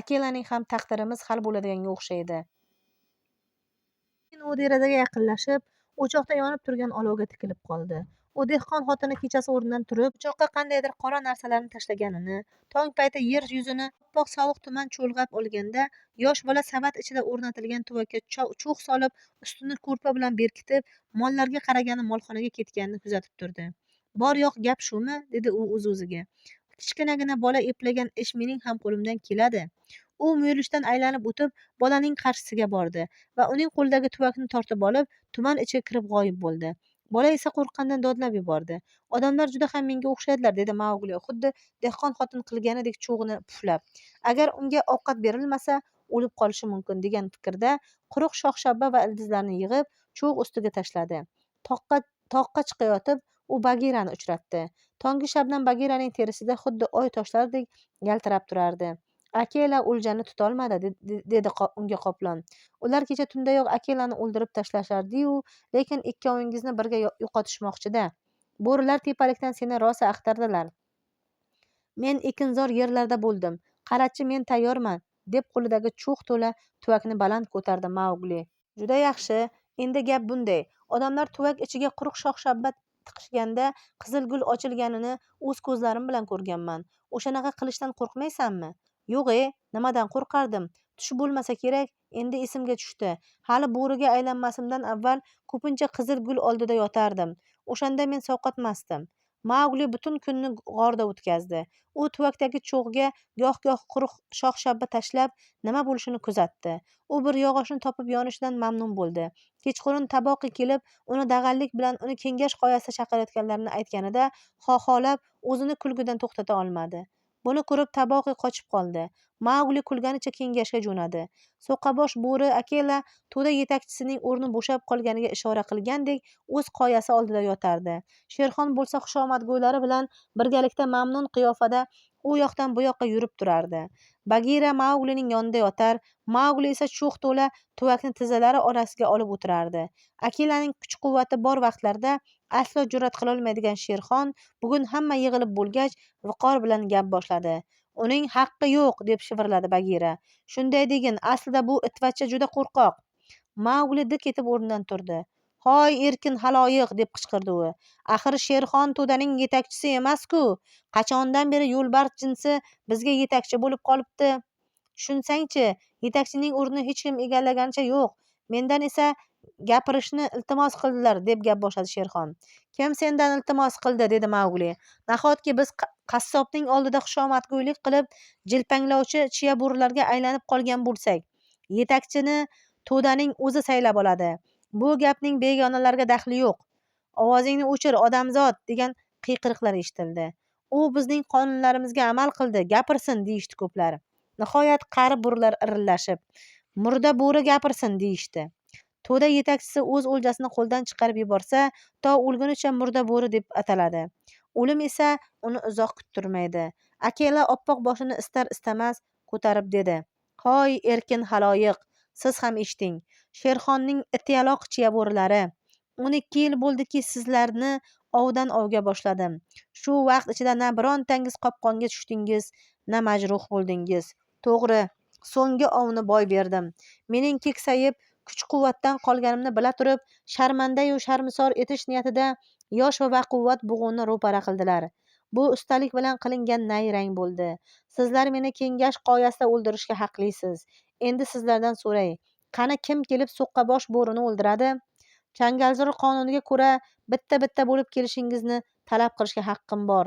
Akelaning ham taqdirimiz hal bo'ladiganga o'xshaydi. Keyin u derazaga yaqinlashib, o'choqda yonib turgan olovga tikilib qoldi. U dehqon xotini kechasi o'rnidan turib, o'choqqa qandaydir qora narsalarni tashlaganini, tong payti yer yuzini oppoq sovuq tuman cho'lg'ab olganda, yosh bola savat ichida o'rnatilgan tuvakka cho'g' solib, ustini ko'rpa bilan berkitib, mollarga qaragani molxonaga ketganini kuzatib turdi. Bor yo'q gap shumi? Dedi u o'z-o'ziga. Kichkinagina bola eplagan ish mening ham qo'limdan keladi. U muyulishdan aylanib o'tib, bolaning qarshisiga bordi va uning qo'lidagi tuvakni tortib olib, tuman ichiga kirib g'oyib bo'ldi. Bola esa qo'rqqanidan dodlab yubordi. Odamlar juda ham menga o'xshaydilar, dedi Maugli, xuddi dehqon xotin qilganidek cho'g'ni puflab. Agar unga ovqat berilmasa, o'lib qolishi mumkin degan fikrda quruq shox-shabba va ildizlarni yig'ib, cho'g' ustiga tashladi. Toqqa chiqayotib, u Bagirani uchratdi. Tonggi shabnam Bagiraning terisida xuddi oy toshlaridek yaltirab turardi. Akela o'ljani tutolmadi, dedi unga qoplon. Ular kecha tundayoq Akelani o'ldirib tashlashardi-yu, lekin ikkovingizni birga yo'qotishmoqchi-da. Bo'rilar tepalikdan seni rosa axtardilar. Men ekinzor yerlarda bo'ldim. Qarachi, men tayyorman, deb qo'lidagi cho'g' to'la tuvakni baland ko'tardi Maugli. Juda yaxshi. Endi gap bunday. Odamlar tuvak ichiga quruq shox-shabba tiqishganda qizil gul ochilganini o'z ko'zlarim bilan ko'rganman. O'shanaqa qilishdan qo'rqmaysanmi? Yo'q-e, nimadan qo'rqardim? Tush bo'lmasa kerak, endi esimga tushdi. Hali bo'riga aylanmasimdan avval ko'pincha qizil gul oldida yotardim. O'shanda men sovqotmasdim. Maugli butun kunni g'orda o'tkazdi. U tuvakdagi cho'g'ga goh-goh quruq shox-shabba tashlab, nima bo'lishini kuzatdi. U bir yog'ochni topib yonishidan mamnun bo'ldi. Kechqurun Taboqi kelib, uni dag'allik bilan uni kengash qoyasida chaqirayotganlarini aytganida, xoxolab o'zini kulgidan to'xtata olmadi. Buni ko'rib Taboqi qochib qoldi. Maugli kulganicha kengashga jo'nadi. So'qqabosh bo'ri Akela to'da yetakchisining o'rni bo'shab qolganiga ishora qilgandek o'z qoyasi oldida yotardi. Sherxon bo'lsa xushomadgo'ylari bilan birgalikda mamnun qiyofada u yoqdan bu yoqqa yurib turardi. Bagira Mauglining yonida yotar, Maugli esa cho'g' to'la tuvakni tizzalari orasiga olib o'tirardi. Akelaning kuch-quvvati bor vaqtlarda aslo jur'at qilolmaydigan Sherxon bugun hamma yig'ilib bo'lgach, viqor bilan gap boshladi. Uning haqqi yo'q, deb shivirladi Bagira. Shunday degin, aslida bu itvachcha juda qo'rqoq. Maugli dik etib o'rnidan turdi. Hoy erkin xaloyiq, deb qichqirdi u. Axir Sherxon to'daning yetakchisi emas-ku. Qachondan beri yo'lbars jinsi bizga yetakchi bo'lib qolibdi? Tushunsangchi, yetakchining o'rnini hech kim egallaganicha yo'q. Mendan esa gapirishni iltimos qildilar, deb gap boshladi Sherxon. Kim sendan iltimos qildi, dedi Maugli. Nahotki biz qassobning oldida xushomadgo'ylik qilib, jilpanglovchi chiya bo'rilarga aylanib qolgan bo'lsak? Yetakchini to'daning o'zi saylab oladi. Bu gapning begonalarga daxli yo'q. Ovozingni o'chir, odamzod, degan qiyqiriqlar eshitildi. U bizning qonunlarimizga amal qildi, gapirsin, deyishdi ko'plar. Nihoyat qari bo'rilar irillashib, murda bo'ri gapirsin, deyishdi. To'da yetakchisi o'z o'ljasini qo'ldan chiqarib yuborsa, to o'lgunicha murda bo'ri deb ataladi. O'lim esa uni uzoq kuttirmaydi. Akela oppoq boshini istar-istamas ko'tarib dedi: Hoy erkin xaloyiq, siz ham eshiting. Sherxonning ityaloq chiya bo'rilari. 12 yil bo'ldiki, sizlarni ovdan ovga boshladim. Shu vaqt ichida na birontangiz qopqonga tushdingiz, na majruh bo'ldingiz. To'g'ri, so'nggi ovni boy berdim. Mening keksayib, kuch-quvvatdan qolganimni bila turib, sharmandayu sharmisor etish niyatida yosh va baquvvat bug'uni ro'para qildilar. Bu ustalik bilan qilingan nayrang bo'ldi. Sizlar meni kengash qoyasida o'ldirishga haqlisiz. Endi sizlardan so'ray, qani kim kelib so'qqabosh bo'rini o'ldiradi? Changalzor qonuniga ko'ra bitta-bitta bo'lib kelishingizni talab qilishga haqqim bor.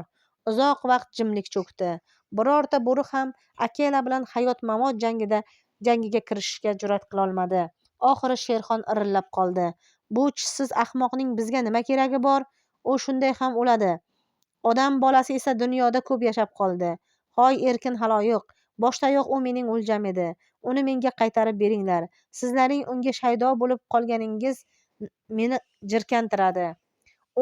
Uzoq vaqt jimlik cho'kdi. Birorta bo'ri ham Akela bilan hayot-mamot jangiga kirishishga jur'at qilolmadi. Oxiri Sherxon irillab qoldi. Bu tishsiz ahmoqning bizga nima keragi bor? U shunday ham o'ladi. Odam bolasi esa dunyoda ko'p yashab qoldi. Hoy erkin xaloyiq, boshdayoq u mening o'ljam edi. Uni menga qaytarib beringlar. Sizlarning unga shaydo bo'lib qolganingiz meni jirkantiradi.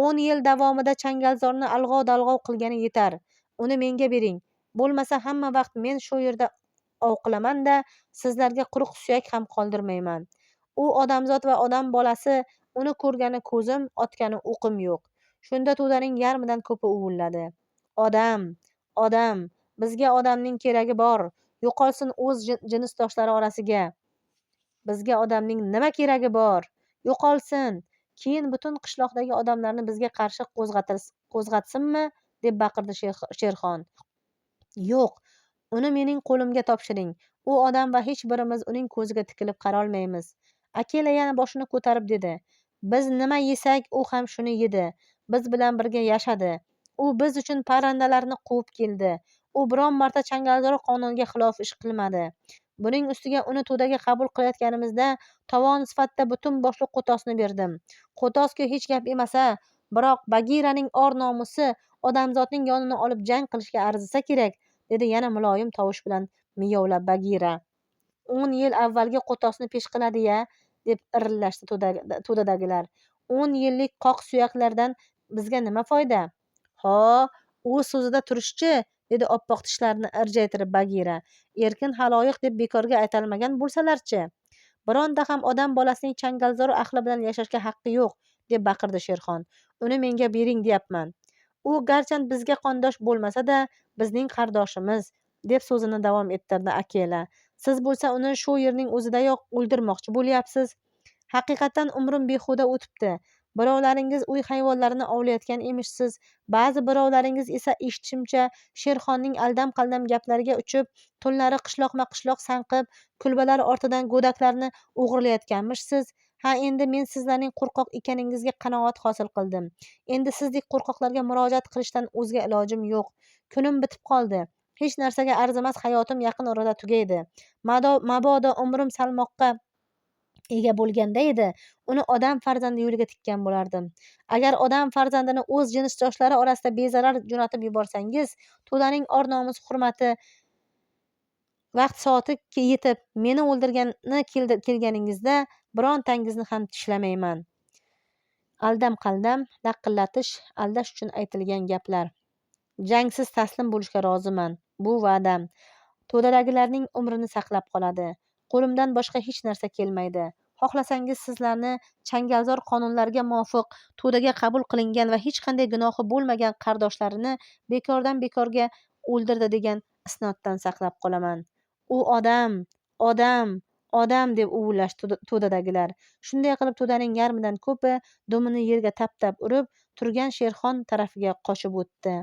10 yil davomida changalzorni alg'ov-dalg'ov qilgani yetar. Uni menga bering. Bo'lmasa hamma vaqt men shu yerda ov qilaman-da, sizlarga quruq suyak ham qoldirmayman. U odamzod va odam bolasi, uni ko'rgani ko'zim, otgani o'qim yo'q. Shunda to'daning yarmidan ko'pi uvulladi. Odam, odam, bizga odamning keragi bor. Yo'qolsin o'z jinsdoshlari orasiga. Bizga odamning nima keragi bor? Yo'qolsin. Keyin butun qishloqdagi odamlarni bizga qarshi qo'zg'atsinmi? Deb baqirdi Sherxon. Yo'q, uni mening qo'limga topshiring. U odam va hech birimiz uning ko'ziga tikilib qarolmaymiz. Akela yana boshini ko'tarib dedi. Biz nima yesak, u ham shuni yedi. Biz bilan birga yashadi. U biz uchun parrandalarni quvib keldi. U biron marta changalzor qonuniga xilof ish qilmadi. Buning ustiga uni to'daga qabul qilayotganimizda tovon sifatida butun boshli qo'tosni berdim. Qo'tos-ku hech gap emas-a, biroq Bagiraning or-nomusi odamzodning yonini olib jang qilishga arzisa kerak, dedi yana muloyim tovush bilan miyovlab Bagira. 10 yil avvalgi qo'tosni pesh qiladi-ya, deb irillashdi to'dadagilar. 10 yillik qoq suyaklardan bizga nima foyda? Ho, o'z so'zida turishchi, dedi oppoq tishlarini irjaytirib Bagira. Erkin xaloyiq deb bekorga aytalmagan bo'lsalar-chi? Bironta ham odam bolasining changalzor ahli bilan yashashga haqqi yo'q, deb baqirdi Sherxon. Uni menga bering deyapman. U garchand bizga qondosh bo'lmasa-da, bizning qardoshimiz, deb so'zini davom ettirdi Akela. Siz bo'lsa uni shu yerning o'zidayoq o'ldirmoqchi bo'lyapsiz. Haqiqatan umrim behuda o'tibdi. Birovlaringiz uy hayvonlarini ovlayotgan emishsiz. Ba'zi birovlaringiz esa eshitishimcha Sherxonning aldam-qaldam gaplariga uchib, tunlari qishloqma-qishloq sanqib, kulbalar ortidan go'daklarni o'g'irlayotganmishsiz. Ha, endi men sizlarning qo'rqoq ekaningizga qanoat hosil qildim. Endi sizdek qo'rqoqlarga murojaat qilishdan o'zga ilojim yo'q. Kunim bitib qoldi. Hech narsaga arzimas hayotim yaqin orada tugaydi. Mabodo umrim salmoqqa ega bo'lganda edi, uni odam farzandi yo'liga tikkan bo'lardim. Agar odam farzandini o'z jinsdoshlari orasida bezarar jo'natib yuborsangiz, to'daning or-nomus hurmati vaqt soati yetib, meni o'ldirgani kelganingizda birontangizni ham tishlamayman. Aldam-qaldam, laqillatish, aldash uchun aytilgan gaplar. Jangsiz taslim bo'lishga roziman. Bu va'dam. To'dadagilarning umrini saqlab qoladi. Qo'limdan boshqa hech narsa kelmaydi. Xohlasangiz sizlarni changalzor qonunlarga muvofiq to'daga qabul qilingan va hech qanday gunohi bo'lmagan qardoshlarini bekordan bekorga o'ldirdi degan isnoddan saqlab qolaman. U odam, odam, odam deb uvillashdi to'dadagilar. Shunday qilib to'daning yarmidan ko'pi dumini yerga tap-tap urib, turgan Sherxon tarafiga qochib o'tdi.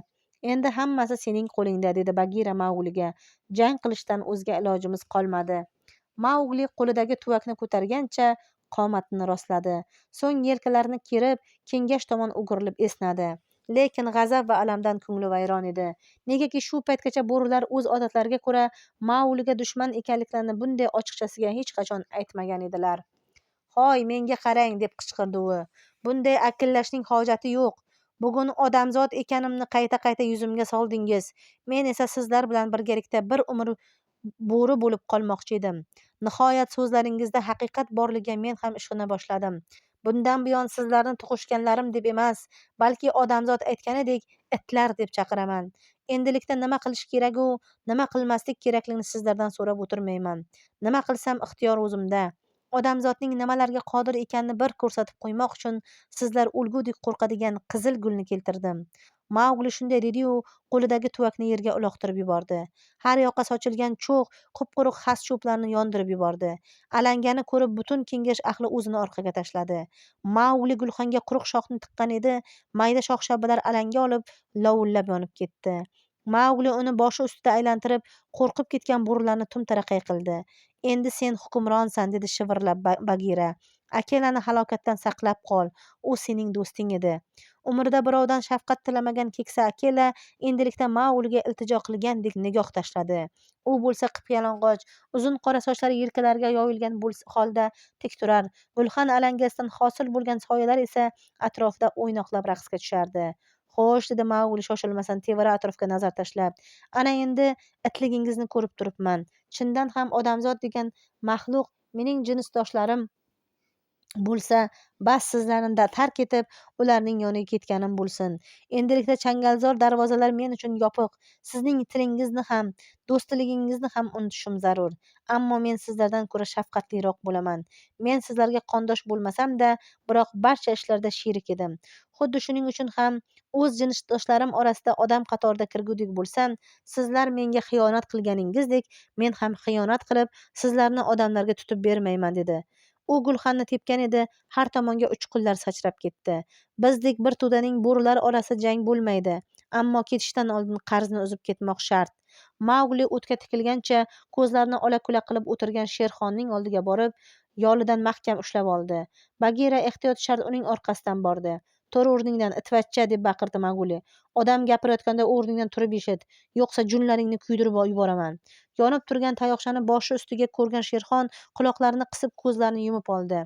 Endi hammasi sening qo'lingda, dedi Bagira Maugliga. Jang qilishdan o'zga ilojimiz qolmadi. Maugli qo'lidagi tuvakni ko'targancha qomatini rostladi. So'ng yelkalarini kerib, kengash tomon o'girilib esnadi. Lekin g'azab va alamdan ko'ngli vayron edi. Negaki shu paytgacha bo'rilar o'z odatlariga ko'ra Maugliga dushman ekanliklarini bunday ochiqchasiga hech qachon aytmagan edilar. Hoy, menga qarang, deb qichqirdi u. Bunday akillashning hojati yo'q. Bugun odamzod ekanimni qayta-qayta yuzimga soldingiz. Men esa sizlar bilan birgalikda bir umr bo'ri bo'lib qolmoqchi edim. Nihoyat so'zlaringizda haqiqat borligiga men ham ishona boshladim. Bundan buyon sizlarni tug'ishganlarim deb emas, balki odamzod aytganidek itlar deb chaqiraman. Endilikda nima qilish kerak-u, nima qilmaslik kerakligini sizlardan so'rab o'tirmayman. Nima qilsam ixtiyor o'zimda. Odamzodning nimalarga qodir ekanini bir ko'rsatib qo'ymoq uchun sizlar o'lgudek qo'rqadigan qizil gulni keltirdim. Maugli shunday dedi-yu, qo'lidagi tuvakni yerga uloqtirib yubordi. Har yoqqa sochilgan cho'g' qup-quruq xas cho'plarni yondirib yubordi. Alangani ko'rib butun kengash ahli o'zini orqaga tashladi. Maugli gulxanga quruq shoxni tiqqan edi, mayda shox-shabbalar alanga olib, lovullab yonib ketdi. Maugli uni boshi ustida aylantirib, qo'rqib ketgan bo'rilarni tum-taraqay qildi. Endi sen hukmronsan, dedi shivirlab Bagira. Akelani halokatdan saqlab qol. U sening do'sting edi. Umrida birovdan shafqat tilamagan keksa Akela endilikda Maugliga iltijo qilgandek nigoh tashladi. U bo'lsa qip-yalang'och, uzun qora sochlari yelkalariga yoyilgan holda tik turar. Gulxan alangasidan hosil bo'lgan soyalar esa atrofida o'ynoqlab raqsga tushardi. Xo'sh, dedi Maugli shoshilmasdan tevara atrofga nazar tashlab. Ana endi itligingizni ko'rib turibman. Chindan ham odamzod degan maxluq mening jinsdoshlarim Bo'lsa, bas sizlarni tark etib, ularning yoniga ketganim bo'lsin. Endilikda changalzor darvozalar men uchun yopiq. Sizning tilingizni ham, do'stligingizni ham unutishim zarur. Ammo men sizlardan ko'ra shafqatliroq bo'laman. Men sizlarga qondosh bo'lmasam-da, biroq barcha ishlarda sherik edim. Xuddi shuning uchun ham o'z jinsdoshlarim orasida odam qatorida kirgudek bo'lsam, sizlar menga xiyonat qilganingizdek, men ham xiyonat qilib, sizlarni odamlarga tutib bermayman, dedi. U gulxanni tepkan edi, har tomonga uchqunlar sachrab ketdi. Bizdek bir to'daning bo'rilar orasida jang bo'lmaydi, ammo ketishdan oldin qarzni uzib ketmoq shart. Maugli o'tga tikilgancha ko'zlarini ola-kula qilib o'tirgan Sherxonning oldiga borib, yolidan mahkam ushlab oldi. Bagira ehtiyot shart uning orqasidan bordi. Tur o'rningdan, itvachcha, deb baqirdi Maugli. Odam gapirayotganda o'rningdan turib eshit, yo'qsa junlaringni kuydirib yuboraman. Yonib turgan tayoqchani boshi ustiga ko'rgan Sherxon quloqlarini qisib, ko'zlarini yumib oldi.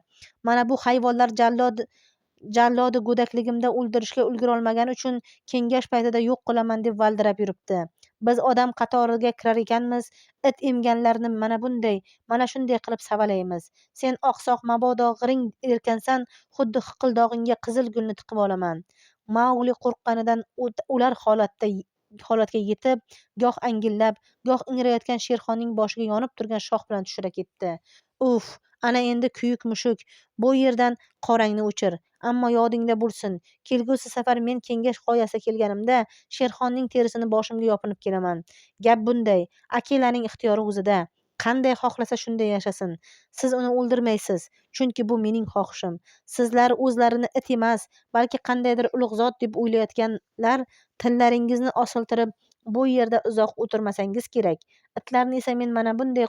Mana bu hayvonlar jallodi go'dakligimda o'ldirishga ulgurolmagani uchun kengash paytida yo'q qilaman deb valdirab yuribdi. Biz odam qatoriga kirar ekanmiz, it emganlarni mana bunday, mana shunday qilib savalaymiz. Sen oqsoq, mabodo g'iring erkansan, xuddi hiqildog'ingga qizil gulni tiqib olaman. Maugli qo'rqqanidan ular holatga yetib, goh angillab, goh ingrayotgan Sherxonning boshiga yonib turgan shox bilan tushira ketdi. Uf, ana endi kuyuk mushuk, bu yerdan qorangni o'chir. Ammo yodingda bo'lsin, kelgusi safar men kengash qoyasiga kelganimda Sherxonning terisini boshimga yopinib kelaman. Gap bunday, Akelaning ixtiyori o'zida. Qanday xohlasa shunday yashasin. Siz uni o'ldirmaysiz, chunki bu mening xohishim. Sizlar o'zlarini it emas, balki qandaydir ulug' zot deb o'ylayotganlar tillaringizni osiltirib, bu yerda uzoq o'tirmasangiz kerak. Itlarni esa men mana bunday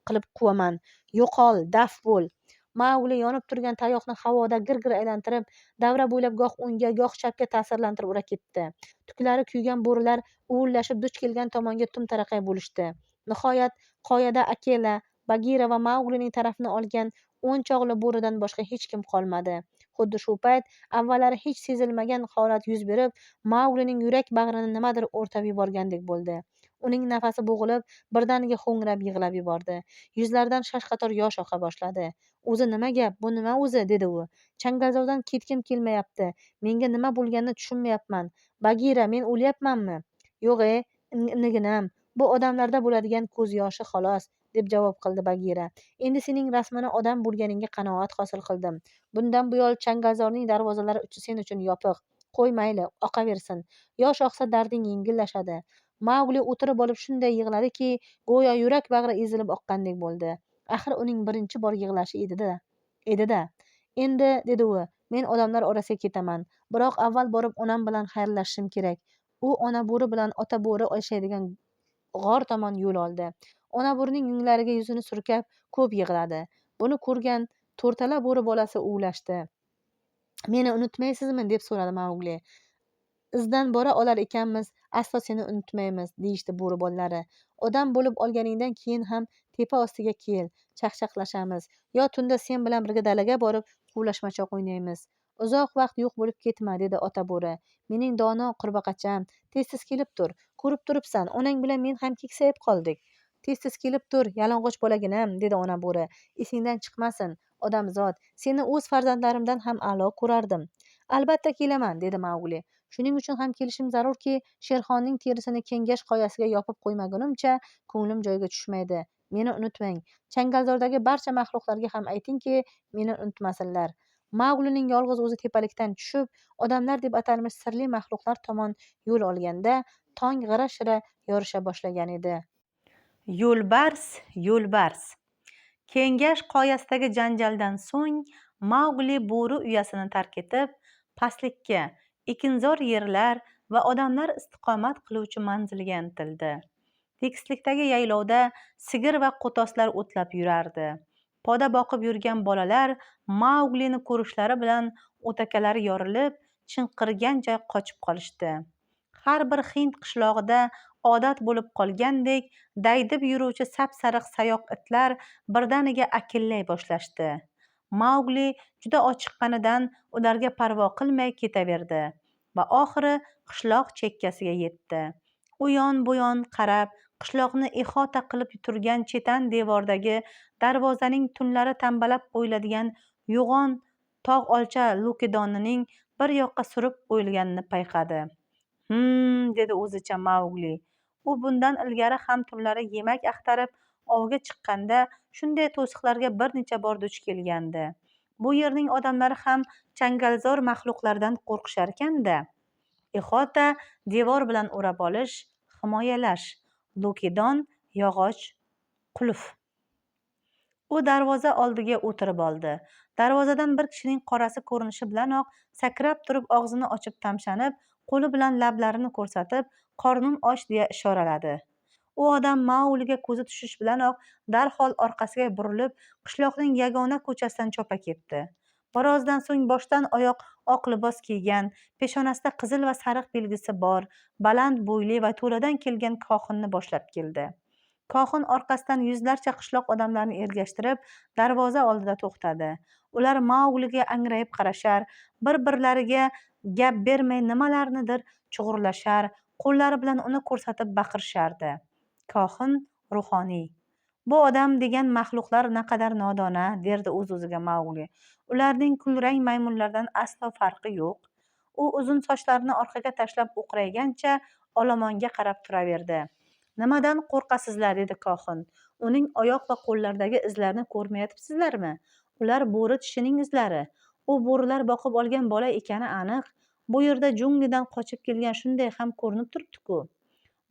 qilib quvaman. Yo'qol, daf bo'l. Maugli yonib turgan tayoqni havoda gir-gir aylantirib, davra bo'ylab goh o'ngga, goh chapga ta'sirlantirib ura ketdi. Tuklari kuygan bo'rilar uvillashib duch kelgan tomonga tum-taraqay bo'lishdi. Nihoyat qoyada Akela, Bagira va Mauglining tarafini olgan 10 chog'li bo'ridan boshqa hech kim qolmadi. Xuddi shu payt avvallari hech sezilmagan holat yuz berib, Mauglining yurak bag'rini nimadir o'rtab yuborgandek bo'ldi. Uning nafasi bo'g'ilib, birdaniga ho'ngrab yig'lab yubordi. Yuzlaridan shashqator yosh oqa boshladi. O'zi nima gap, bu nima o'zi, dedi u. Changalzordan ketgim kelmayapti. Menga nima bo'lganini tushunmayapman. Bagira, men o'lyapmanmi? Yo'q-e, iniginam, bu odamlarda bo'ladigan ko'z yoshi xolos, deb javob qildi Bagira. Endi sening rasmini odam bo'lganingga qanoat hosil qildim. Bundan buyon changalzorning darvozalari sen uchun yopiq. Qo'y mayli, oqaversin. Yosh oqsa darding yengillashadi. Maugli o'tirib olib shunday yig'ladiki, go'yo yurak bag'ri ezilib oqqandek bo'ldi. Axir uning birinchi bor yig'lashi edi-da. Endi, dedi u, men odamlar orasiga ketaman. Biroq avval borib onam bilan xayrlashishim kerak. U ona bo'ri bilan ota bo'ri yashaydigan g'or tomon yo'l oldi. Ona bo'rining yunglariga yuzini surkab ko'p yig'ladi. Buni ko'rgan to'rtala bo'ri bolasi uvlashdi. Meni unutmaysizmi, deb so'radi Maugli. Izdan bora olar ekanmiz, aslo seni unutmaymiz, deyishdi bo'ri bolalari. Odam bo'lib olganingdan keyin ham tepa ostiga kel, chaqchaqlashamiz. Yo tunda sen bilan birga dalaga borib quvlashmachoq o'ynaymiz. Uzoq vaqt yo'q bo'lib ketma, dedi ota bo'ri. Mening dono qurbaqacham, tez-tez kelib tur. Ko'rib turibsan, onang bilan men ham keksayib qoldik. Tez-tez kelib tur, yalang'och bolaginam, dedi ona bo'ri. Esingdan chiqmasin, odamzod, seni o'z farzandlarimdan ham a'lo ko'rardim. Albatta kelaman, dedi Maugli. Shuning uchun ham kelishim zarurki, Sherxonning terisini kengash qoyasiga yopib qo'ymagunimcha ko'nglim joyiga tushmaydi. Meni unutmang. Changalzordagi barcha maxluqlarga ham aytingki, meni unutmasinlar. Mauglining yolg'iz o'zi tepalikdan tushib, odamlar deb atalmish sirli maxluqlar tomon yo'l olganda, tong g'ira-shira yorisha boshlagan edi. Yo'lbars, yo'lbars. Kengash qoyasidagi janjaldan so'ng Maugli bo'ri uyasini tark etib, pastlikka, ekinzor yerlar va odamlar istiqomat qiluvchi manzilga intildi. Tekislikdagi yaylovda sigir va qo'toslar o'tlab yurardi. Poda boqib yurgan bolalar Mauglini ko'rishlari bilan o'takalari yorilib, chinqirgancha qochib qolishdi. Har bir hind qishlog'ida odat bo'lib qolgandek, daydib yuruvchi sap-sariq sayoq itlar birdaniga akillay boshlashdi. Maugli juda ochiqqanidan ularga parvo qilmay ketaverdi va oxiri qishloq chekkasiga yetdi. U yon bu yon qarab, Qishloqni ihota qilib turgan chetan devordagi darvozaning tunlari tambalab qo'yiladigan yo'g'on tog' olcha lukedonining bir yoqqa surib qo'yilganini payqadi. Him, dedi o'zicha Maugli. U bundan ilgari ham tunlari yemak axtarib ovga chiqqanda shunday to'siqlarga bir necha bor duch kelgandi. Bu yerning odamlari ham changalzor maxluqlardan qo'rqisharkan-da. Ihota – devor bilan o'rab olish, himoyalash. Lukedon – yog'och qulf. U darvoza oldiga o'tirib oldi. Darvozadan bir kishining qorasi ko'rinishi bilanoq sakrab turib, og'zini ochib tamshanib, qo'li bilan lablarini ko'rsatib, qornim och deya ishoraladi. U odam Maugliga ko'zi tushishi bilanoq darhol orqasiga burilib, qishloqning yagona ko'chasidan chopa ketdi. Birozdan so'ng boshdan oyoq oq libos kiygan, peshonasida qizil va sariq belgisi bor, baland bo'yli va to'ladan kelgan kohinni boshlab keldi. Kohin orqasidan yuzlarcha qishloq odamlarini ergashtirib, darvoza oldida to'xtadi. Ular Maugliga angrayib qarashar, bir birlariga gap bermay nimalarnidir chug'urlashar, qo'llari bilan uni ko'rsatib baqirishardi. Kohin ruhoniy. Bu odam degan maxluqlar naqadar nodona, derdi o'z-o'ziga Maugli. Ularning kulrang maymunlardan aslo farqi yo'q. U uzun sochlarini orqaga tashlab o'qraygancha olomonga qarab turaverdi. Nimadan qo'rqasizlar? Dedi kohin. Uning oyoq va qo'llaridagi izlarni ko'rmayapsizlarmi? Ular bo'ri tishining izlari. U bo'rilar boqib olgan bola ekani aniq. Bu yerda junglidan qochib kelgan shunday ham ko'rinib turibdi-ku.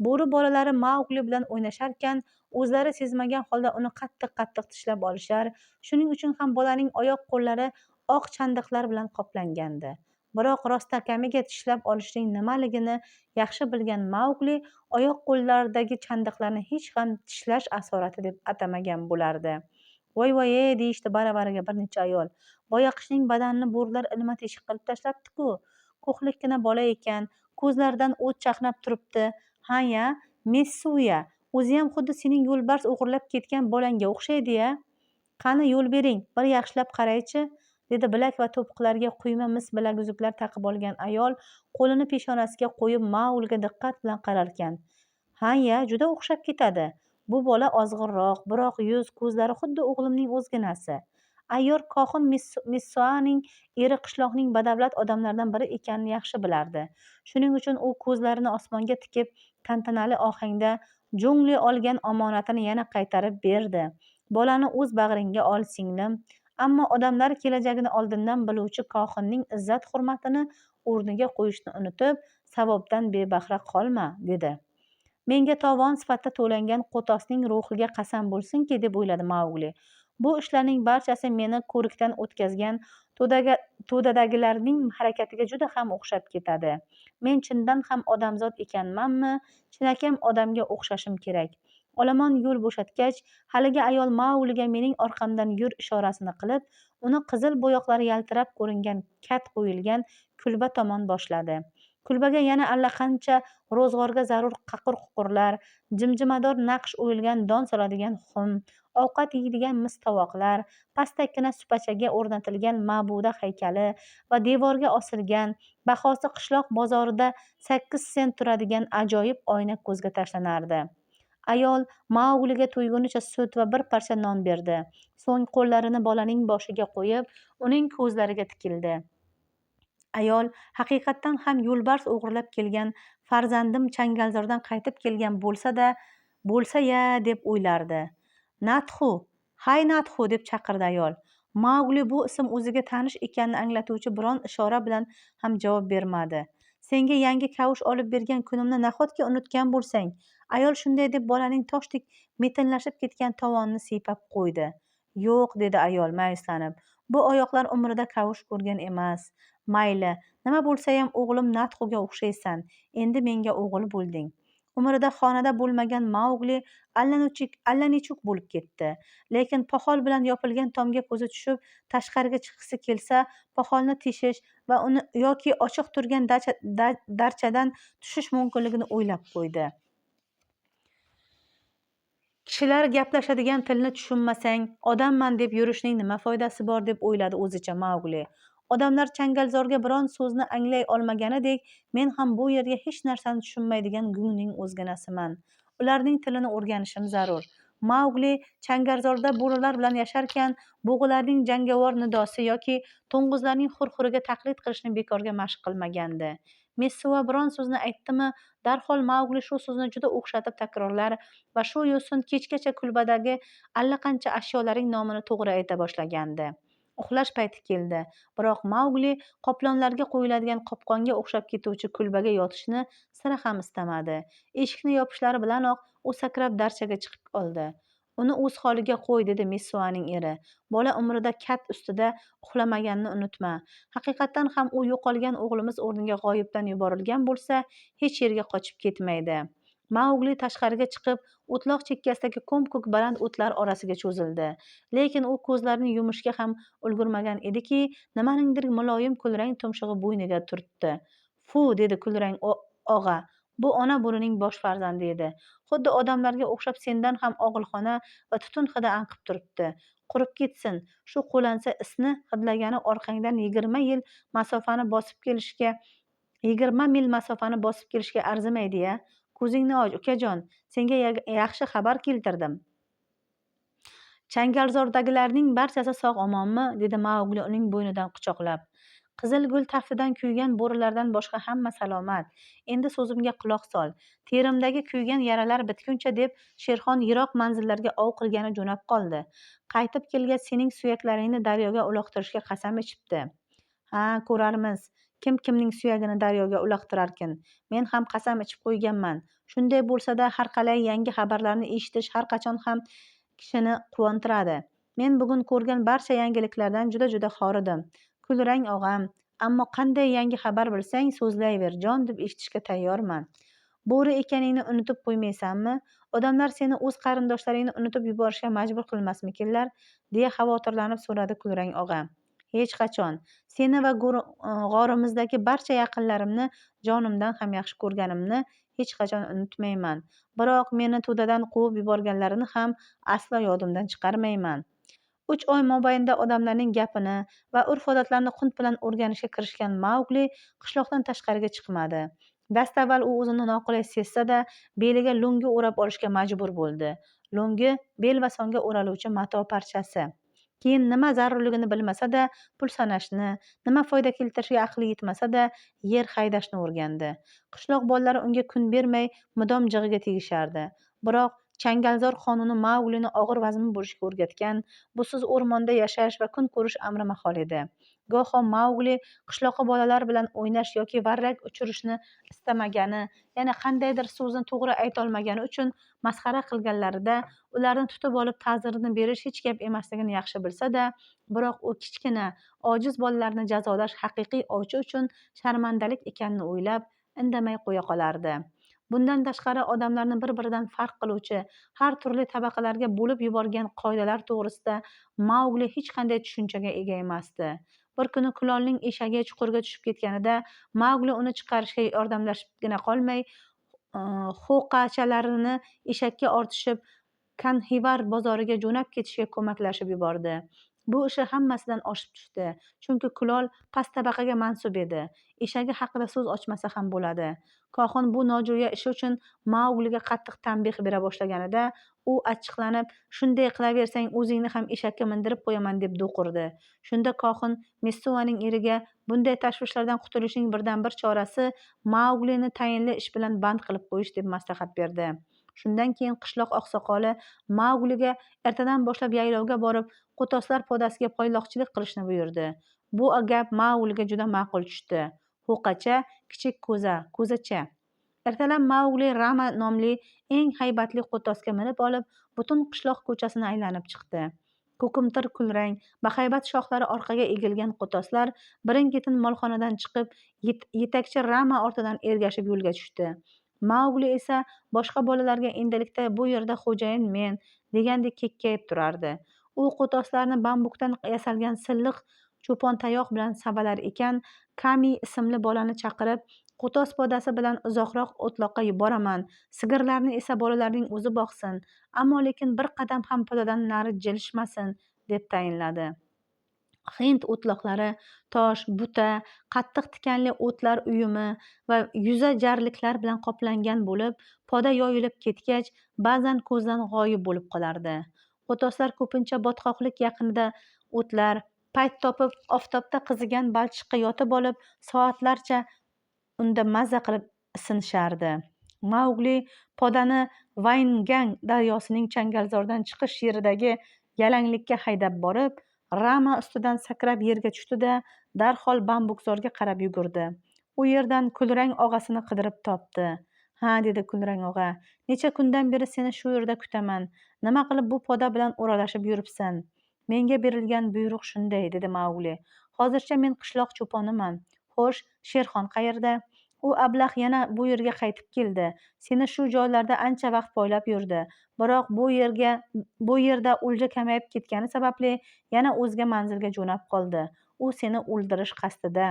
Bo'ri bolalari Maugli bilan o'ynasharkan, o'zlari sezmagan holda uni qattiq-qattiq tishlab olishar, shuning uchun ham bolaning oyoq-qo'llari oq chandiqlar bilan qoplangandi. Biroq rostakamiga tishlab olishning nimaligini yaxshi bilgan Maugli oyoq-qo'llaridagi chandiqlarni hech ham tishlash asorati deb atamagan bo'lardi. Voy-voy-e, deyishdi baravariga bir necha ayol. Boyaqishning badanini bo'rilar ilma-teshik qilib tashlabdi-ku. Ko'hlikkina bola ekan, ko'zlaridan o't chaqnab turibdi. Ha-ya, Messuya, o'ziyam xuddi sening yo'lbars o'g'irlab ketgan bolangga o'xshaydi-ya. Qani, yo'l bering, bir yaxshilab qaraychi, dedi bilak va to'piqlariga quyma mis bilaguzuklar taqib olgan ayol qo'lini peshonasiga qo'yib Maugliga diqqat bilan qararkan. Ha-ya, juda o'xshab ketadi. Bu bola ozg'inroq, biroq yuz, ko'zlari xuddi o'g'limning o'zginasi. Ayyor kohin Messuaning eri qishloqning badavlat odamlaridan biri ekanini yaxshi bilardi. Shuning uchun u ko'zlarini osmonga tikib, tantanali ohangda Jungli olgan omonatini yana qaytarib berdi. Bolani o'z bag'ringga ol, singlim. Ammo odamlar kelajagini oldindan biluvchi kohinning izzat-hurmatini o'rniga qo'yishni unutib, savobdan bebahra qolma, dedi. Menga tovon sifatida to'langan qo'tosning ruhiga qasam bo'lsinki, deb o'yladi Maugli. Bu ishlarning barchasi meni ko'rikdan o'tkazgan to'dadagilarning harakatiga juda ham o'xshab ketadi. Men chindan ham odamzod ekanmanmi? Chinakam odamga o'xshashim kerak. Olomon yo'l bo'shatgach, haligi ayol Maugliga mening orqamdan yur ishorasini qilib, uni qizil bo'yoqlari yaltirab ko'ringan kat qo'yilgan kulba tomon boshladi. Kulbaga yana allaqancha ro'zg'orga zarur qaqir-ququrlar, jimjimador naqsh o'yilgan don soladigan xum, ovqat yeydigan mis tovoqlar, pastakkina supachaga o'rnatilgan ma'buda haykali va devorga osilgan, bahosi qishloq bozorida 8 sent turadigan ajoyib oyna ko'zga tashlanardi. Ayol Maugliga to'ygunicha sut va bir parcha non berdi. So'ng qo'llarini bolaning boshiga qo'yib, uning ko'zlariga tikildi. Ayol haqiqatdan ham yo'lbars o'g'irlab kelgan farzandim changalzordan qaytib kelgan bo'lsa-da, bo'lsa-ya, deb o'ylardi. Natxu, hay, Natxu, deb chaqirdi ayol. Maugli bu ism o'ziga tanish ekanini anglatuvchi biron ishora bilan ham javob bermadi. Senga yangi kavush olib bergan kunimni nahotki unutgan bo'lsang? Ayol shunday deb bolaning toshdek metinlashib ketgan tovonini siypab qo'ydi. Yo'q, dedi ayol ma'yuslanib. Bu oyoqlar umrida kavush ko'rgan emas. Mayli, nima bo'lsayam o'g'lim Natxuga o'xshaysan. Endi menga o'g'il bo'lding. Umrida xonada bo'lmagan Maugli allanechuk bo'lib ketdi. Lekin poxol bilan yopilgan tomga ko'zi tushib, tashqariga chiqqisi kelsa, poxolni teshish va uni yoki ochiq turgan darchadan tushish mumkinligini o'ylab qo'ydi. Kishilar gaplashadigan tilni tushunmasang, odamman deb yurishning nima foydasi bor, deb o'yladi o'zicha Maugli. Odamlar changalzorga biron so'zni anglay olmaganidek, men ham bu yerga hech narsani tushunmaydigan gungning o'zginasiman. Ularning tilini o'rganishim zarur. Maugli changalzorda bo'rilar bilan yasharkan, bo'g'ilarning jangovar nidosi yoki to'ng'izlarning xurxuriga taqlid qilishni bekorga mashq qilmagandi. Messua biron so'zni aytdimi, darhol Maugli shu so'zni juda o'xshatib takrorlar va shu yo'sin kechgacha kulbadagi allaqancha ashyolarning nomini to'g'ri ayta boshlagandi. Uxlash payti keldi, biroq Maugli qoplonlarga qo'yiladigan qopqonga o'xshab ketuvchi kulbaga yotishni sira ham istamadi. Eshikni yopishlari bilanoq u sakrab darchaga chiqib oldi. Uni o'z holiga qo'y, dedi Messuaning eri. Bola umrida kat ustida uxlamaganini unutma. Haqiqatdan ham u yo'qolgan o'g'limiz o'rniga g'oyibdan yuborilgan bo'lsa, hech yerga qochib ketmaydi. Maugli tashqariga chiqib, o'tloq chekkasidagi ko'm-ko'k baland o'tlar orasiga cho'zildi. Lekin u ko'zlarini yumishga ham ulgurmagan ediki, nimaningdir muloyim kulrang tumshug'i bo'yniga turtdi. Fu, dedi kulrang og'a. Bu ona bo'rining bosh farzandi edi. Xuddi odamlarga o'xshab sendan ham og'ilxona va tutun hidi anqib turibdi. Qurib ketsin, shu qo'lansa isni hidlagani orqangdan 20 yil masofani bosib kelishga, 20 mil masofani bosib kelishga arzimaydi-ya. Ko'zingni och, ukajon, senga yaxshi xabar keltirdim. Changalzordagilarning barchasi sog'-omonmi? Dedi Maugli uning bo'ynidan quchoqlab. Qizil gul taftidan kuygan bo'rilardan boshqa hamma salomat. Endi so'zimga quloq sol. Terimdagi kuygan yaralar bitguncha deb Sherxon yiroq manzillarga ov qilgani jo'nab qoldi. Qaytib kelgach, sening suyaklaringni daryoga uloqtirishga qasam ichibdi. Ha, ko'rarmiz, kim kimning suyagini daryoga uloqtirarkin. Men ham qasam ichib qo'yganman. Shunday bo'lsa-da, har qalay yangi xabarlarni eshitish har qachon ham kishini quvontiradi. Men bugun ko'rgan barcha yangiliklardan juda-juda xoridim, kulrang og'am. Ammo qanday yangi xabar bilsang, so'zlayver, jon deb eshitishga tayyorman. Bo'ri ekaningni unutib qo'ymaysanmi? Odamlar seni o'z qarindoshlaringni unutib yuborishga majbur qilmasmikinlar? Deya xavotirlanib so'radi kulrang og'a. Hech qachon. Seni va g'orimizdagi barcha yaqinlarimni jonimdan ham yaxshi ko'rganimni hech qachon unutmayman. Biroq meni to'dadan quvib yuborganlarini ham aslo yodimdan chiqarmayman. 3 oy mobaynida odamlarning gapini va urf-odatlarini qunt bilan o'rganishga kirishgan Maugli qishloqdan tashqariga chiqmadi. Dastavval u o'zini noqulay sezsa-da, beliga lo'ngi o'rab olishga majbur bo'ldi. Lo'ngi – bel va songa o'raluvchi mato parchasi. Keyin nima zarurligini bilmasa-da, pul sanashni, nima foyda keltirishiga aqli yetmasa-da, yer haydashni o'rgandi. Qishloq bolalari unga kun bermay, mudom jig'iga tegishardi. Biroq changalzor qonuni Mauglini og'ir vazmin bo'lishga o'rgatgan, busiz o'rmonda yashash va kun ko'rish amri mahol edi. Goho Maugli qishloqi bolalar bilan o'ynash yoki varrak uchirishni istamagani, yana qandaydir so'zni to'g'ri aytolmagani uchun masxara qilganlarida ularni tutib olib ta'zirini berish hech gap emasligini yaxshi bilsa-da, biroq u kichkina, ojiz bolalarni jazolash haqiqiy ovchi uchun sharmandalik ekanini o'ylab, indamay qo'ya qolardi. Bundan tashqari, odamlarni bir-biridan farq qiluvchi, har turli tabaqalarga bo'lib yuborgan qoidalar to'g'risida Maugli hech qanday tushunchaga ega emasdi. Bir kuni kulolning eshagi chuqurga tushib ketganida Maugli uni chiqarishga yordamlashibgina qolmay, ho'qachalarini eshakka ortishib, Kanxivar bozoriga jo'nab ketishga ko'maklashib yubordi. Bu ishi hammasidan oshib tushdi, chunki kulol past tabaqaga mansub edi, eshagi haqida so'z ochmasa ham bo'ladi. Kohin bu nojo'ya ishi uchun Maugliga qattiq tanbeh bera boshlaganida, u achchiqlanib, shunday qilaversang, o'zingni ham eshakka mindirib qo'yaman, deb do'q urdi. Shunda kohin Messuaning eriga bunday tashvishlardan qutulishning birdan bir chorasi Mauglini tayinli ish bilan band qilib qo'yish deb maslahat berdi. Shundan keyin qishloq oqsoqoli Maugliga ertadan boshlab yaylovga borib, qo'toslar podasiga poyloqchilik qilishni buyurdi. Bu gap Maugliga juda ma'qul tushdi. Ho'qacha – kichik ko'za, ko'zacha. Ertalab Maugli Rama nomli eng haybatli qo'tosga minib olib, butun qishloq ko'chasini aylanib chiqdi. Ko'kimtir kulrang, bahaybat shoxlari orqaga egilgan qo'toslar birin-ketin molxonadan chiqib, yetakchi Rama ortidan ergashib yo'lga tushdi. Maugli esa boshqa bolalarga endilikda bu yerda xo'jayin men, degandek kekkayib turardi. U qo'toslarni bambukdan yasalgan silliq cho'pontayoq bilan savalar ekan, Kami ismli bolani chaqirib, qo'tos podasi bilan uzoqroq o'tloqqa boraman, sigirlarni esa bolalarning o'zi boqsin, ammo lekin bir qadam ham podadan nari jilishmasin, deb tayinladi. Hind o'tloqlari tosh, buta, qattiq tikanli o'tlar uyumi va yuza jarliklar bilan qoplangan bo'lib, poda yoyilib ketgach, ba'zan ko'zdan g'oyib bo'lib qolardi. Qo'toslar ko'pincha botqoqlik yaqinida o'tlar, payt topib oftobda qizigan balchiqqa yotib olib, soatlarcha unda maza qilib isinishardi. Maugli podani Vayngang daryosining changalzordan chiqish yeridagi yalanglikka haydab borib, rama ustidan sakrab yerga tushdi-da, darhol bambukzorga qarab yugurdi. U yerdan Kulrang og'asini qidirib topdi. "Ha, – dedi Kulrang og'a, – necha kundan beri seni shu yerda kutaman. Nima qilib bu poda bilan o'ralashib yuribsan?" "Menga berilgan buyruq shunday, – dedi Maugli. "Hozircha men qishloq cho'poniman. Xo'sh, Sherxon qayerda?" "U ablah yana bu yerga qaytib keldi. Seni shu joylarda ancha vaqt poylab yurdi. Biroq bu yerda o'lja kamayib ketgani sababli yana o'zga manzilga jo'nab qoldi. U seni o'ldirish qasdida."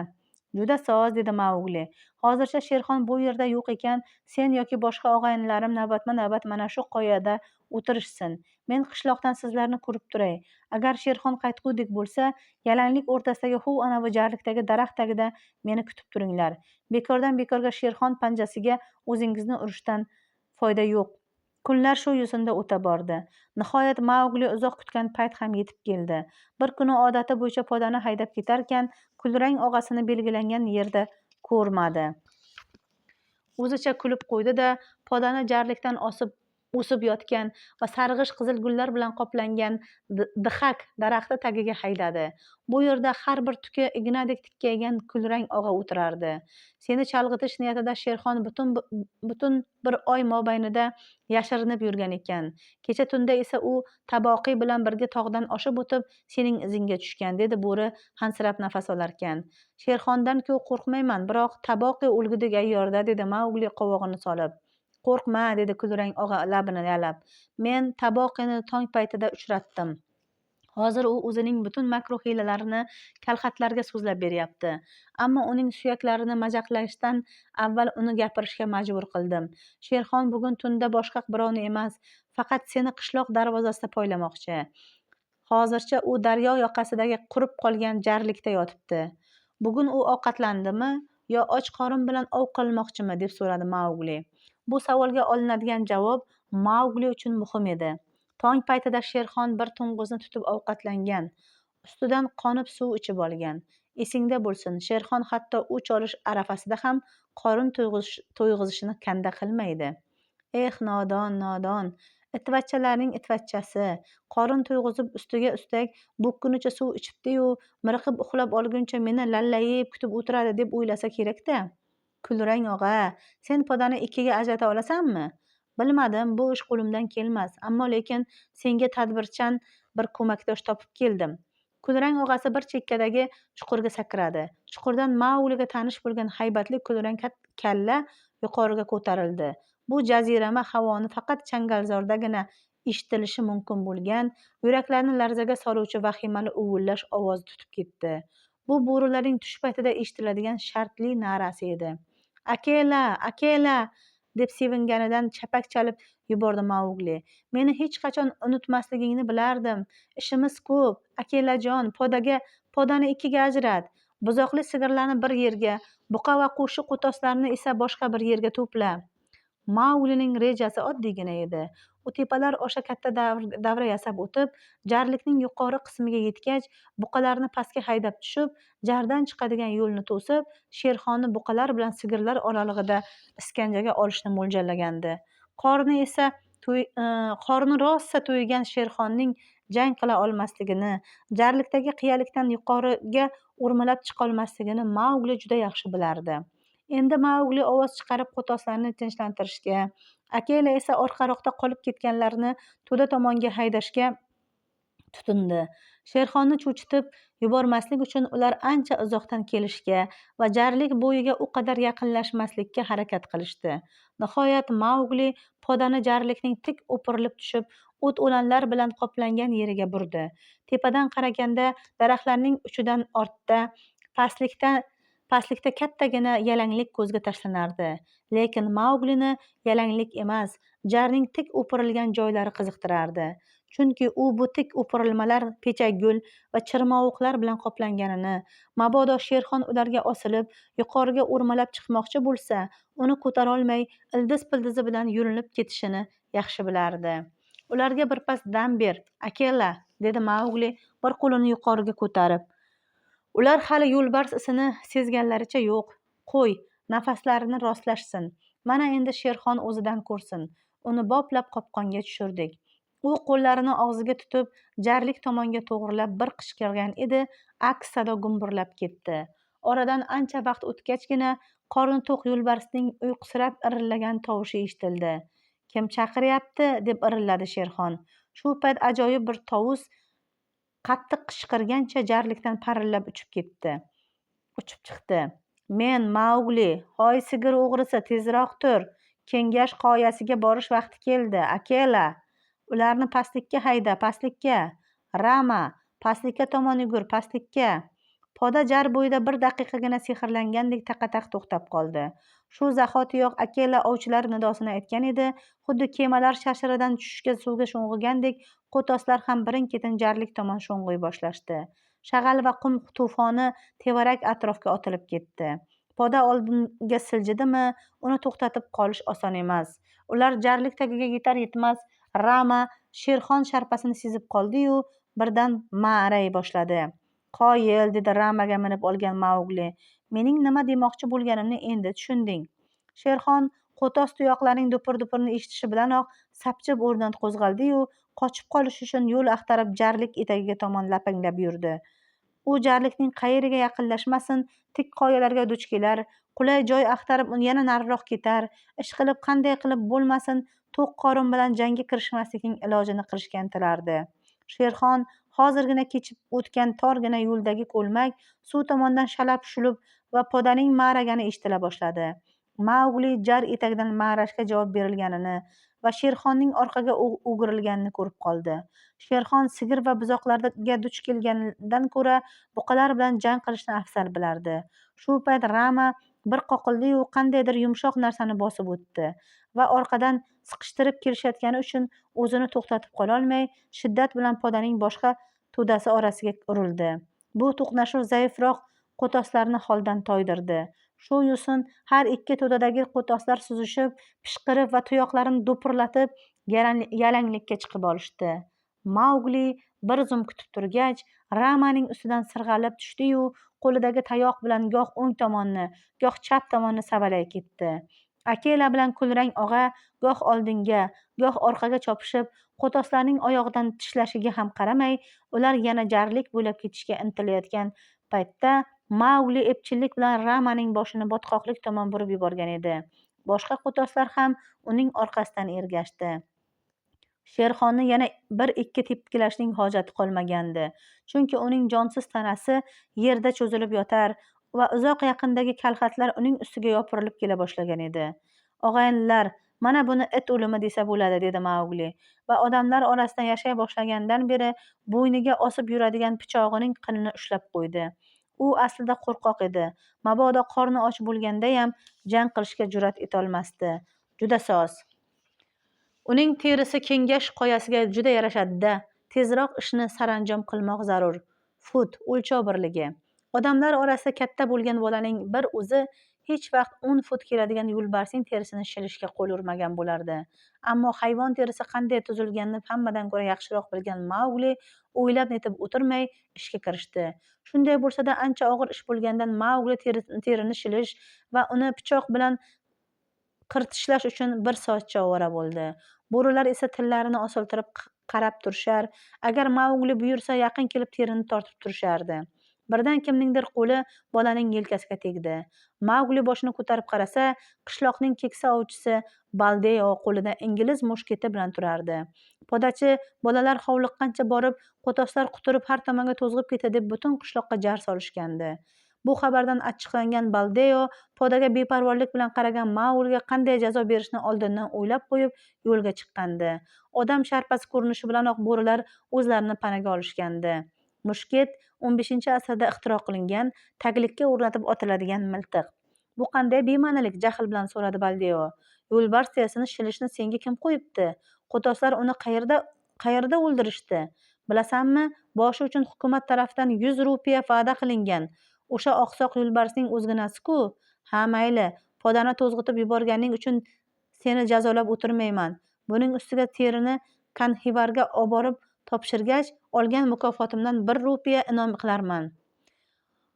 "Juda soz, – dedi Maugli. "Hozircha Sherxon bu yerda yo'q ekan, sen yoki boshqa og'aynilarim navbatma-navbat mana shu qoyada o'tirishsin. Men qishloqdan sizlarni ko'rib turay. Agar Sherxon qaytgudek bo'lsa, yalanglik o'rtasidagi huv anavi jarlikdagi daraxt tagida meni kutib turinglar. Bekordan bekorga Sherxon panjasiga o'zingizni urishdan foyda yo'q." Kunlar shu yo'sinda o'ta bordi. Nihoyat Maugli uzoq kutgan payt ham yetib keldi. Bir kuni odati bo'yicha podani haydab ketarkan, Kulrang og'asini belgilangan yerda ko'rmadi. O'zicha kulib qo'ydi-da, podani jarlikdan osib o'sib yotgan va sarg'ish qizil gullar bilan qoplangan dixak daraxti tagiga haydadi. Bu yerda har bir tuki ignadek tikkaygan Kulrang og'a o'tirardi. "Seni chalg'itish niyatida Sherxon butun bir oy mobaynida yashirinib yurgan ekan. Kecha tunda esa u Taboqiy bilan birga tog'dan oshib o'tib, sening izingga tushgan", dedi bo'ri hansirab nafas olarkan. "Sherxondan-ku qo'rqmayman, biroq Taboqiy o'lgudek ayyor-da", dedi Maugli qovog'ini solib. "Qo'rqma, – dedi Kulrang og'a labini yalab. "Men Taboqiyni tong paytida uchratdim. Hozir u o'zining butun makru hiylalarini kalxatlarga so'zlab beryapti. Ammo uning suyaklarini majaqlashdan avval uni gapirishga majbur qildim. Sherxon bugun tunda boshqa birovni emas, faqat seni qishloq darvozasida poylamoqchi. Hozircha u daryo yoqasidagi qurib qolgan jarlikda yotibdi. Bugun u ovqatlandimi yo och qorin bilan ov qilmoqchimi?" deb so'radi Maugli. Bu savolga olinadigan javob Maugli uchun muhim edi. Tong paytida Sherxon bir to'ng'izni tutib ovqatlangan, ustidan qonib suv ichib olgan. Esingda bo'lsin, Sherxon hatto o'ch olish arafasida ham qorin to'yg'izishni kanda qilmaydi. Eh, nodon, nodon, itvachchalarning itvachchasi, qorin to'yg'izib ustiga ustak bo'kkunicha suv ichibdi-yu, miriqib uxlab olguncha meni lallayib kutib o'tiradi deb o'ylasa kerak-da. Kulrang og'a, sen podani ikkiga ajrata olasanmi? Bilmadim, bu ish qo'limdan kelmas, ammo lekin senga tadbirchan bir ko'makdosh topib keldim. Kulrang og'asi bir chekkadagi chuqurga sakradi. Chuqurdan Maugliga tanish bo'lgan haybatli kulrang kalla yuqoriga ko'tarildi. Bu jazirama havoni faqat changalzordagina eshitilishi mumkin bo'lgan, yuraklarni larzaga soluvchi vahimali uvillash ovozi tutib ketdi. Bu bo'rilarning tush paytida eshitiladigan shartli na'rasi edi. "Akela, Akela!" deb sevinganidan chapak chalib yubordi Maugli. "Meni hech qachon unutmasligingni bilardim. Ishimiz ko'p. Akelajon, podani ikkiga ajrat. Buzoqli sigirlarni bir yerga, buqa va qo'shni qo'toslarni esa boshqa bir yerga to'pla." Mauglining rejasi oddiygina edi. U tepalar osha katta davra yasab o'tib, jarlikning yuqori qismiga yetgach, buqalarni pastga haydab tushib, jardan chiqadigan yo'lni to'sib, Sherxonni buqalar bilan sigirlar oralig'ida iskanjaga olishni mo'ljallagandi. Qorni rosa to'ygan Sherxonning jang qila olmasligini, jarlikdagi qiyalikdan yuqoriga o'rmalab chiqolmasligini Maugli juda yaxshi bilardi. Endi Maugli ovoz chiqarib qo'toslarni tinchlantirishga, Akela esa orqaroqda qolib ketganlarni to'da tomonga haydashga tutindi. Sherxonni cho'chitib yubormaslik uchun ular ancha uzoqdan kelishga va jarlik bo'yiga u qadar yaqinlashmaslikka harakat qilishdi. Nihoyat Maugli podani jarlikning tik o'pirilib tushib, o't-o'lanlar bilan qoplangan yeriga burdi. Tepadan qaraganda daraxtlarning uchidan ortda, pastlikda kattagina yalanglik ko'zga tashlanardi. Lekin Mauglini yalanglik emas, jarning tik o'pirilgan joylari qiziqtirardi. Chunki u bu tik o'pirilmalar pechakgul va chirmovuqlar bilan qoplanganini, mabodo Sherxon ularga osilib, yuqoriga o'rmalab chiqmoqchi bo'lsa, uni ko'tarolmay ildiz-pildizi bilan yulinib ketishini yaxshi bilardi. "Ularga birpas dam ber, Akela", dedi Maugli bir qo'lini yuqoriga ko'tarib. "Ular hali yo'lbars isini sezganlaricha yo'q. Qo'y, nafaslarini rostlashsin. Mana endi Sherxon o'zidan ko'rsin. Uni boplab qopqonga tushirdik." U qo'llarini og'ziga tutib, jarlik tomonga to'g'rilab bir qichqirgan edi, aks sado gumburlab ketdi. Oradan ancha vaqt o'tgachgina qorni to'q yo'lbarsning uyqusirab irillagan tovushi eshitildi. "Kim chaqiryapti?" deb irilladi Sherxon. Shu payt ajoyib bir tovus qattiq qichqirgancha jarlikdan parillab uchib chiqdi. "Men, Maugli! Hoy sigir o'g'risi, tezroq tur! Kengash qoyasiga borish vaqti keldi. Akela! Ularni pastlikka hayda, pastlikka! Rama, pastlikka tomon yugur, pastlikka!" Poda jar bo'yida bir daqiqagina sehrlangandek taqa-taq to'xtab qoldi. Shu zahotiyoq Akela ovchilar nidosini aytgan edi, xuddi kemalar sharsharadan tushishga suvga sho'ng'igandek, qo'toslar ham birin-ketin jarlik tomon sho'ng'iy boshlashdi. Shag'al va qum to'foni tevarak atrofga otilib ketdi. Poda oldinga siljidimi, uni to'xtatib qolish oson emas. Ular jarlik tagiga yetar-yetmas Rama Sherxon sharpasini sezib qoldi-yu, birdan ma'ray boshladi. "Qoyil", dedi Ramaga minib olgan Maugli. "Mening nima demoqchi bo'lganimni endi tushunding." Sherxon qo'tos tuyoqlarning dupur-dupurini eshitishi bilanoq sapchib o'rnidan qo'zg'aldi-yu, qochib qolish uchun yo'l axtarib jarlik etagiga tomon lapanglab yurdi. U jarlikning qayeriga yaqinlashmasin, tik qoyalarga duch kelar, qulay joy axtarib yana nariroq ketar, ishqilib qanday qilib bo'lmasin to'q qorin bilan jangga kirishmaslikning ilojini qilishga intilardi. Sherxon hozirgina kechib o'tgan torgina yo'ldagi ko'lmak suv tomondan shalap-shulup va podaning ma'ragani eshitila boshladi. Maugli jar etagidan ma'rashga javob berilganini va Sherxonning orqaga o'girilganini ko'rib qoldi. Sherxon sigir va buzoqlarga duch kelgandan ko'ra buqalar bilan jang qilishni afzal bilardi. Shu payt Rama bir qoqildi-yu, qandaydir yumshoq narsani bosib o'tdi va orqadan siqishtirib kelishayotgani uchun o'zini to'xtatib qololmay, shiddat bilan podaning boshqa to'dasi orasiga urildi. Bu to'qnashuv zaifroq qo'toslarni holdan toydirdi. Shu yo'sin har ikki to'dadagi qo'toslar suzishib, pishqirib va tuyoqlarini do'pirlatib yalanglikka chiqib olishdi. Maugli bir zum kutib turgach, Ramaning ustidan sirg'alib tushdi-yu, qo'lidagi tayoq bilan goh o'ng tomonni, goh chap tomonni savalay ketdi. Akela bilan Kulrang og'a goh oldinga, goh orqaga chopishib, qo'toslarning oyog'idan tishlashiga ham qaramay, ular yana jarlik bo'ylab ketishga intilayotgan paytda Maugli epchillik bilan Ramaning boshini botqoqlik tomon burib yuborgan edi. Boshqa qo'toslar ham uning orqasidan ergashdi. Sherxonni yana bir-ikki tepkilashning hojati qolmagandi. Chunki uning jonsiz tanasi yerda cho'zilib yotar va uzoq-yaqindagi kalxatlar uning ustiga yopirilib kela boshlagan edi. "Og'aynilar, mana buni it o'limi desa bo'ladi", dedi Maugli va odamlar orasida yashay boshlagandan beri bo'yniga osib yuradigan pichog'ining qinini ushlab qo'ydi. U aslida qo'rqoq edi. Mabodo qorni och bo'lgandayam jang qilishga jur'at etolmasdi. "Juda soz. Uning terisi kengash qoyasiga juda yarashadi-da. Tezroq ishni saranjom qilmoq zarur." Fut o'lchov birligi. Odamlar orasida katta bo'lgan bolaning bir o'zi hech vaqt 10 fut keladigan yo'lbarsning terisini shilishga qo'l urmagan bo'lardi. Ammo hayvon terisi qanday tuzilganini hammadan ko'ra yaxshiroq bilgan Maugli o'ylab netib o'tirmay ishga kirishdi. Shunday bo'lsa-da, ancha og'ir ish bo'lganidan Maugli terini shilish va uni pichoq bilan qirtishlash uchun bir soatcha ovora bo'ldi. Bo'rilar esa tillarini osiltirib qarab turishar, agar Maugli buyursa yaqin kelib terini tortib turishardi. Birdan kimningdir qo'li bolaning yelkasiga tegdi. Maugli boshini ko'tarib qarasa, qishloqning keksa ovchisi Baldeo qo'lida ingliz mushketi bilan turardi. Podachi bolalar hovliqqancha borib, qo'toslar quturib har tomonga to'zg'ib ketdi deb butun qishloqqa jar solishgandi. Bu xabardan achchiqlangan Baldeo podaga beparvolik bilan qaragan Maugliga qanday jazo berishni oldindan o'ylab qo'yib yo'lga chiqqandi. Odam sharpasi ko'rinishi bilanoq bo'rilar o'zlarini panaga olishgandi. Mushket 15-asrda ixtiro qilingan, taglikka o'rnatib otiladigan miltiq. "Bu qanday bema'nilik?" jahl bilan so'radi Baldeo. "Yo'lbars terisini shilishni senga kim qo'yibdi? Qo'toslar uni Qayerda o'ldirishdi? Bilasanmi, boshi uchun hukumat tarafidan 100 rupiya va'da qilingan. O'sha oqsoq yo'lbarsning o'zginasi-ku. Ha, mayli, podani to'zg'itib yuborganing uchun seni jazolab o'tirmayman. Buning ustiga terini Kanxivarga oborib topshirgach, olgan mukofotimdan 1 rupiya inom qilarman.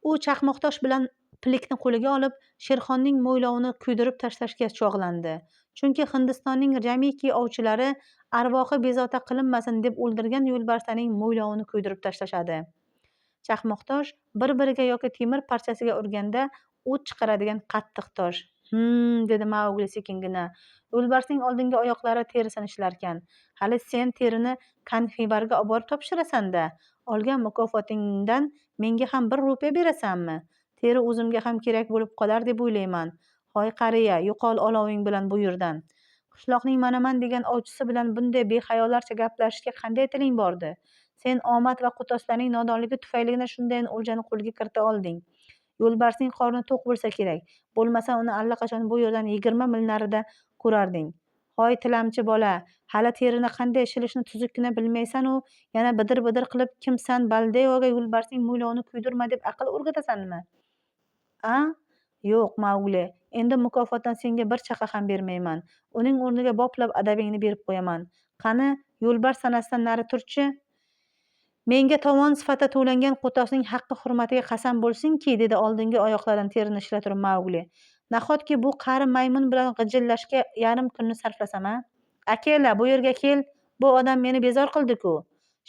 U chaqmoqtosh bilan pilikni qo'liga olib, Sherxonning mo'ylovini kuydirib tashlashga chog'landi. Chunki Hindistonning jamiki ovchilari arvohi bezovta qilinmasin deb o'ldirgan yo'lbarslarning mo'ylovini kuydirib tashlashadi. Chaqmoqtosh bir-biriga yoki temir parchasiga urganda o't chiqaradigan qattiq tosh. Dedi Maugli sekingina. Yo'lbarsning oldingi oyoqlari terisini shilarkan. Hali sen terini Kanxivarga oborib topshirasan-da. Olgan mukofotingdan menga ham 1 rupiya berasanmi? Teri o'zimga ham kerak bo'lib qolar deb o'ylayman. Hoy qariya, yo'qol oloving bilan bu yerdan. Qishloqning manaman degan ovchisi bilan bunday behayolarcha gaplashishga qanday tiling bordi? Sen omad va qo'toslarning nodonligi tufayligina shundayin o'ljani qo'lga kirita olding. Yo'lbarsning qorni to'q bo'lsa kerak. Bo'lmasa uni allaqachon bu yerdan 20 mil narida ko'rarding. Hoy tilamchi bola, hali terini qanday shilishni tuzukkina bilmaysan-u, yana bidir-bidir qilib kimsan Baldeoga yo'lbarsning mo'ylovini kuydirma deb aql o'rgatasanmi? A? Yo'q, Maugli, endi mukofotdan senga bir chaqa ham bermayman. Uning o'rniga boplab adabingni berib qo'yaman. Qani, yo'lbars tanasidan nari turchi. Menga tovon sifatida to'langan qo'tosning haqqi hurmatiga qasam bo'lsinki, dedi oldingi oyoqlaridan terini shila turib Maugli. Nahotki bu qari maymun bilan g'ijillashga yarim kunni sarflasam-a? Akela, bu yerga kel, bu odam meni bezor qildi-ku.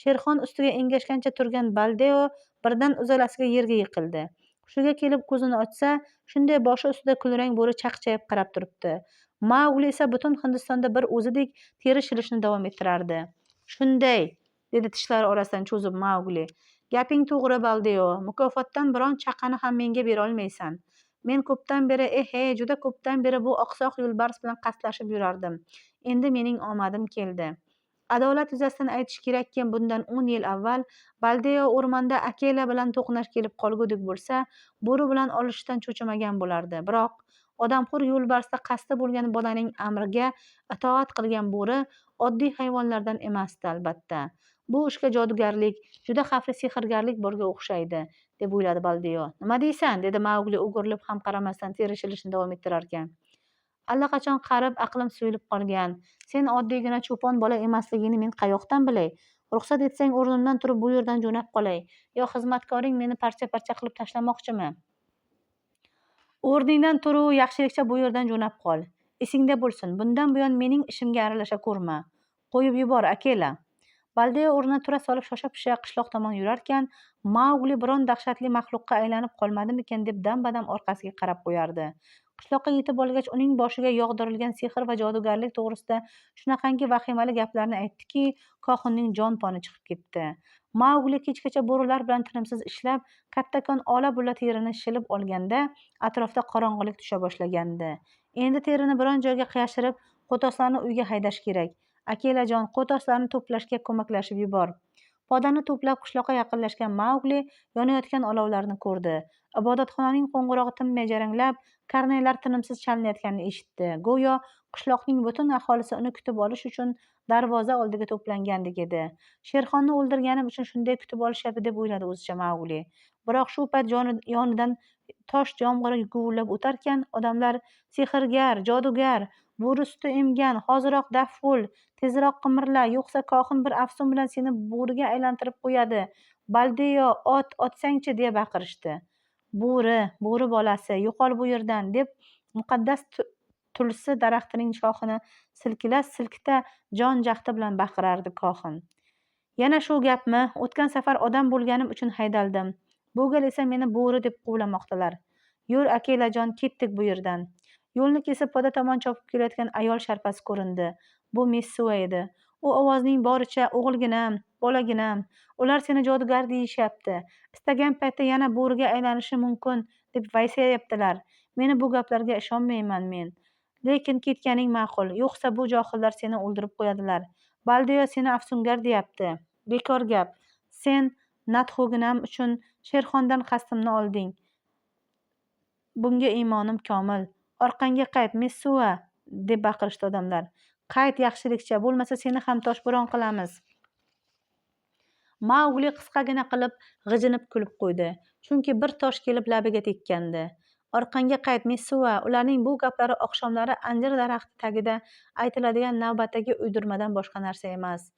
Sherxon ustiga engashgancha turgan Baldeo birdan uzalasiga yerga yiqildi. Hushiga kelib ko'zini ochsa, shunday boshi ustida kulrang bo'ri chaqchayib qarab turibdi. Maugli esa butun Hindistonda bir o'zidek teri shilishni davom ettirardi. Shunday, dedi tishlari orasidan cho'zib Maugli. Gaping to'g'ri, Baldeo, mukofotdan biron chaqani ham menga berolmaysan. Men ko'pdan beri, ehe, juda ko'pdan beri bu oqsoq yo'lbars bilan qasdlashib yurardim. Endi mening omadim keldi. Adolat yuzasidan aytish kerakki, bundan 10 yil avval Baldeo o'rmonda Akela bilan to'qnash kelib qolgudek bo'lsa, bo'ri bilan olishishdan cho'chimagan bo'lardi. Biroq odamxo'r yo'lbarsda qasdi bo'lgan bolaning amriga itoat qilgan bo'ri oddiy hayvonlardan emasdi, albatta. Bu ishga jodugarlik, juda xavfli sehrgarlik borga o'xshaydi, deb o'yladi Baldeo. Nima deysan? Dedi Maugli o'girilib ham qaramasdan teri shilishni davom ettirarkan. Allaqachon qarib, aqlim suyulib qolgan. Sen oddiygina cho'pon bola emasligingni men qayoqdan bilay? Ruxsat etsang, o'rnimdan turib bu yerdan jo'nab qolay. Yo xizmatkoring meni parcha-parcha qilib tashlamoqchimi? O'rningdan tur-u, yaxshilikcha bu yerdan jo'nab qol. Esingda bo'lsin, bundan buyon mening ishimga aralasha ko'rma. Qo'yib yubor, Akela. Baldeo o'rnidan tura solib shosha-pisha qishloq tomon yurarkan, Maugli biron dahshatli maxluqqa aylanib qolmadimikan deb dam-badam orqasiga qarab qo'yardi. Qishloqqa yetib olgach, uning boshiga yog'dirilgan sehr va jodugarlik to'g'risida shunaqangi vahimali gaplarni aytdiki, kohinning jon-poni chiqib ketdi. Maugli kechgacha bo'rilar bilan tinimsiz ishlab, kattakon ola-bula terini shilib olganda, atrofda qorong'ilik tusha boshlagandi. Endi terini biron joyga yashirib, qo'toslarni uyga haydash kerak. Akelajon, qo'toslarni to'plashga ko'maklashib yubor. Podani to'plab qishloqqa yaqinlashgan Maugli yonayotgan olovlarni ko'rdi. Ibodatxonaning qo'ng'irog'i tinmay jaranglab, karnaylar tinimsiz chalinayotganini eshitdi. Go'yo qishloqning butun aholisi uni kutib olish uchun darvoza oldiga to'plangandek edi. Sherxonni o'ldirganim uchun shunday kutib olishyapti deb o'yladi o'zicha Maugli. Biroq shu payt yonidan tosh yomg'iri guvillab o'tarkan, odamlar sehrgar, jodugar, bo'ri suti emgan, hoziroq daf bo'l, tezroq qimirla, yo'qsa kohin bir afsun bilan seni bo'riga aylantirib qo'yadi. Baldeo, ot, otsangchi, deya baqirishdi. Bo'ri, bo'ri bolasi, yo'qol bu yerdan, deb muqaddas tulsi daraxtining shoxini silkila-silkita jon jahdi bilan baqirardi kohin. Yana shu gapmi? O'tgan safar odam bo'lganim uchun haydaldim. Bu gal esa meni bo'ri deb quvlamoqdalar. Yur, Akelajon, ketdik bu yerdan. Yo'lni kesib poda tomon chopib kelayotgan ayol sharpasi ko'rindi. Bu Messua edi. U ovozining boricha, o'g'ilginam, bolaginam, ular seni jodugar deyishyapti. Istagan paytda yana bo'riga aylanishi mumkin deb vaysayaptilar. Meni bu gaplarga ishonmayman men. Lekin ketganing ma'qul, yo'qsa bu johillar seni o'ldirib qo'yadilar. Baldeo seni afsungar deyapti. Bekor gap. Sen Natxuginam uchun Sherxondan qasdimni olding. Bunga iymonim komil. Orqangga qayt, Messua, deb baqirishdi odamlar. Qayt yaxshilikcha, bo'lmasa seni ham toshbo'ron qilamiz. Maugli qisqagina qilib g'ijinib kulib qo'ydi, chunki bir tosh kelib labiga tekkandi. Orqangga qayt, Messua, ularning bu gaplari oqshomlari anjir daraxti tagida aytiladigan navbatdagi uydirmadan boshqa narsa emas.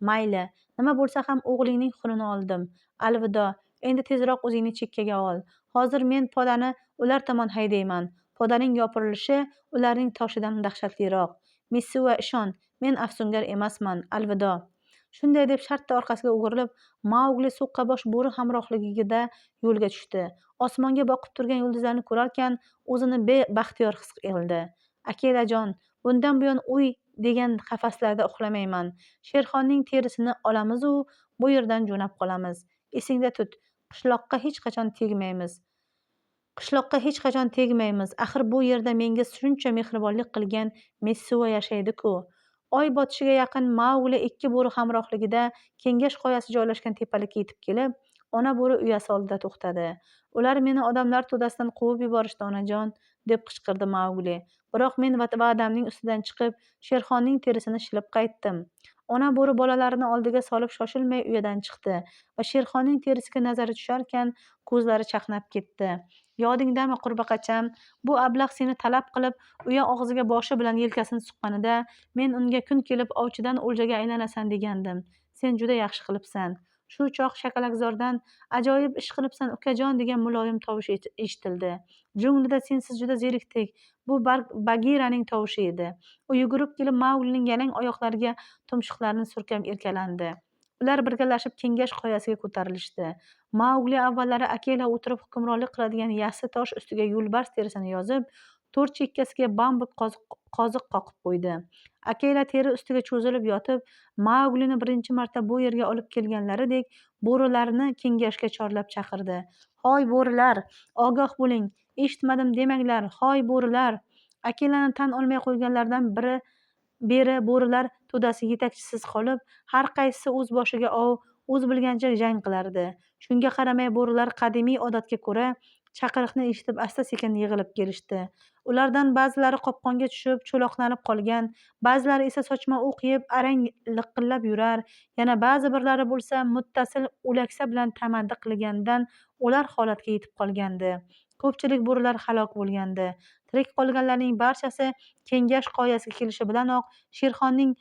Mayli, nima bo'lsa ham o'g'lingning xunini oldim. Alvido, endi tezroq o'zingni chekkaga ol. Hozir men podani ular tomon haydayman. Podaning yopirilishi ularning toshidan dahshatliroq. Messua, ishon, men afsungar emasman. Alvido. Shunday deb shartta orqasiga o'girilib, Maugli so'qqabosh bo'ri hamrohligida yo'lga tushdi. Osmonga boqib turgan yulduzlarni ko'rarkan, o'zini baxtiyor his qildi. Akelajon, bundan buyon uy degan qafaslarda uxlamayman. Sherxonning terisini olamiz-u, bu yerdan jo'nab qolamiz. Esingda tut, qishloqqa hech qachon tegmaymiz. Qishloqqa hech qachon tegmaymiz. Axir bu yerda menga shuncha mehribonlik qilgan Messua yashaydi-ku. Oy botishiga yaqin Maugli ikki bo'ri hamrohligida kengash qoyasi joylashgan tepalikka yetib kelib, ona bo'ri uyasi oldida to'xtadi. Ular meni odamlar to'dasidan quvib yuborishdi, onajon, deb qichqirdi Maugli. Biroq men va'damning ustidan chiqib, sherxonning terisini shilib qaytdim. Ona bo'ri bolalarini oldiga solib shoshilmay uyadan chiqdi va sherxonning terisiga nazari tusharkan ko'zlari chaqnab ketdi. Yodingdami, qurbaqacham, bu ablah seni talab qilib, uya og'ziga boshi bilan yelkasini suqqanida, men unga kun kelib ovchidan o'ljaga aylanasan degandim. Sen juda yaxshi qilibsan. Shu choq shakalakzordan ajoyib ish qilibsan, ukajon degan muloyim tovush eshitildi. Junglida sensiz juda zerikdik. Bu Bagiraning tovushi edi. U yugurib kelib Mauglining yalang oyoqlariga tumshuqlarini surkab erkalandi. Ular birgalashib kengash qoyasiga ko'tarilishdi. Maugli avvallari Akela o'tirib hukmronlik qiladigan yassi tosh ustiga yo'lbars terisini yozib, to'rt chekkasiga bambuk qoziq qoqib qo'ydi. Akela teri ustiga cho'zilib yotib, Mauglini birinchi marta bu yerga olib kelganlaridek bo'rilarni kengashga chorlab chaqirdi. Hoy bo'rilar, ogoh bo'ling, eshitmadim demanglar, hoy bo'rilar. Akelani tan olmay qo'yganlaridan beri bo'rilar to'dasi yetakchisiz qolib, har qaysisi o'z boshiga ov, o'z bilgancha jang qilardi. Shunga qaramay bo'rilar qadimiy odatga ko'ra chaqiriqni eshitib asta-sekin yig'ilib kelishdi. Ulardan ba'zilari qopqonga tushib, cho'loqlanib qolgan, ba'zilari esa sochma o'q yeb, arang liqillab yurar, yana ba'zi birlari bo'lsa muttasil o'laksa bilan tamaddi qilganidan o'lar holatga yetib qolgandi. Ko'pchilik bo'rilar halok bo'lgandi. Tirik qolganlarning barchasi kengash qoyasiga kelishi bilanoq sherxonning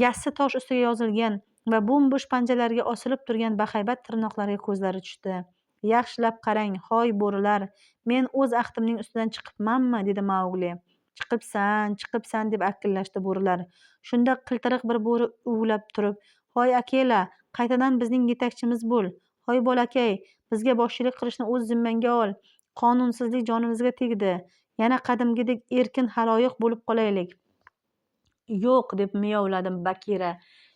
yassi tosh ustiga yozilgan va bo'm-bo'sh panjalariga osilib turgan bahaybat tirnoqlarga ko'zlari tushdi. Yaxshilab qarang, hoy bo'rilar, men o'z ahdimning ustidan chiqibmanmi, dedi Maugli. Chiqibsan, chiqibsan, deb akillashdi bo'rilar. Shunda qiltiriq bir bo'ri uvlab turib, hoy Akela, qaytadan bizning yetakchimiz bo'l. Hoy bolakay, bizga boshchilik qilishni o'z zimmangga ol. Qonunsizlik jonimizga tegdi. Yana qadimgidek erkin xaloyiq bo'lib qolaylik. Yo'q, deb miyovladi Bakira.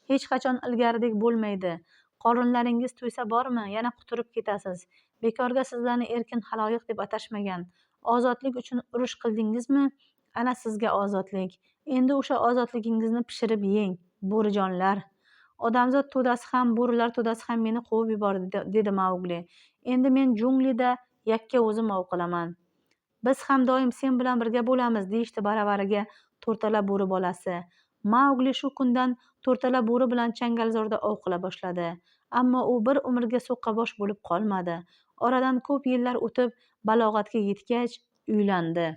Hech qachon ilgaridek bo'lmaydi. Qorinlaringiz to'ysa bormi, yana quturib ketasiz. Bekorga sizlarni erkin xaloyiq deb atashmagan. Ozodlik uchun urush qildingizmi? Ana sizga ozodlik. Endi o'sha ozodligingizni pishirib yeng, bo'rijonlar. Odamzod to'dasi ham, bo'rilar to'dasi ham meni quvib yubordi, dedi Maugli. Endi men junglida yakka o'zim ov qilaman. Biz ham doim sen bilan birga bo'lamiz, deyishdi baravariga to'rtala bo'ri bolasi. Maugli shu kundan to'rtala bo'ri bilan changalzorda ov qila boshladi. Ammo u bir umrga so'qqabosh bo'lib qolmadi. Oradan ko'p yillar o'tib, balog'atga yetgach, uylandi.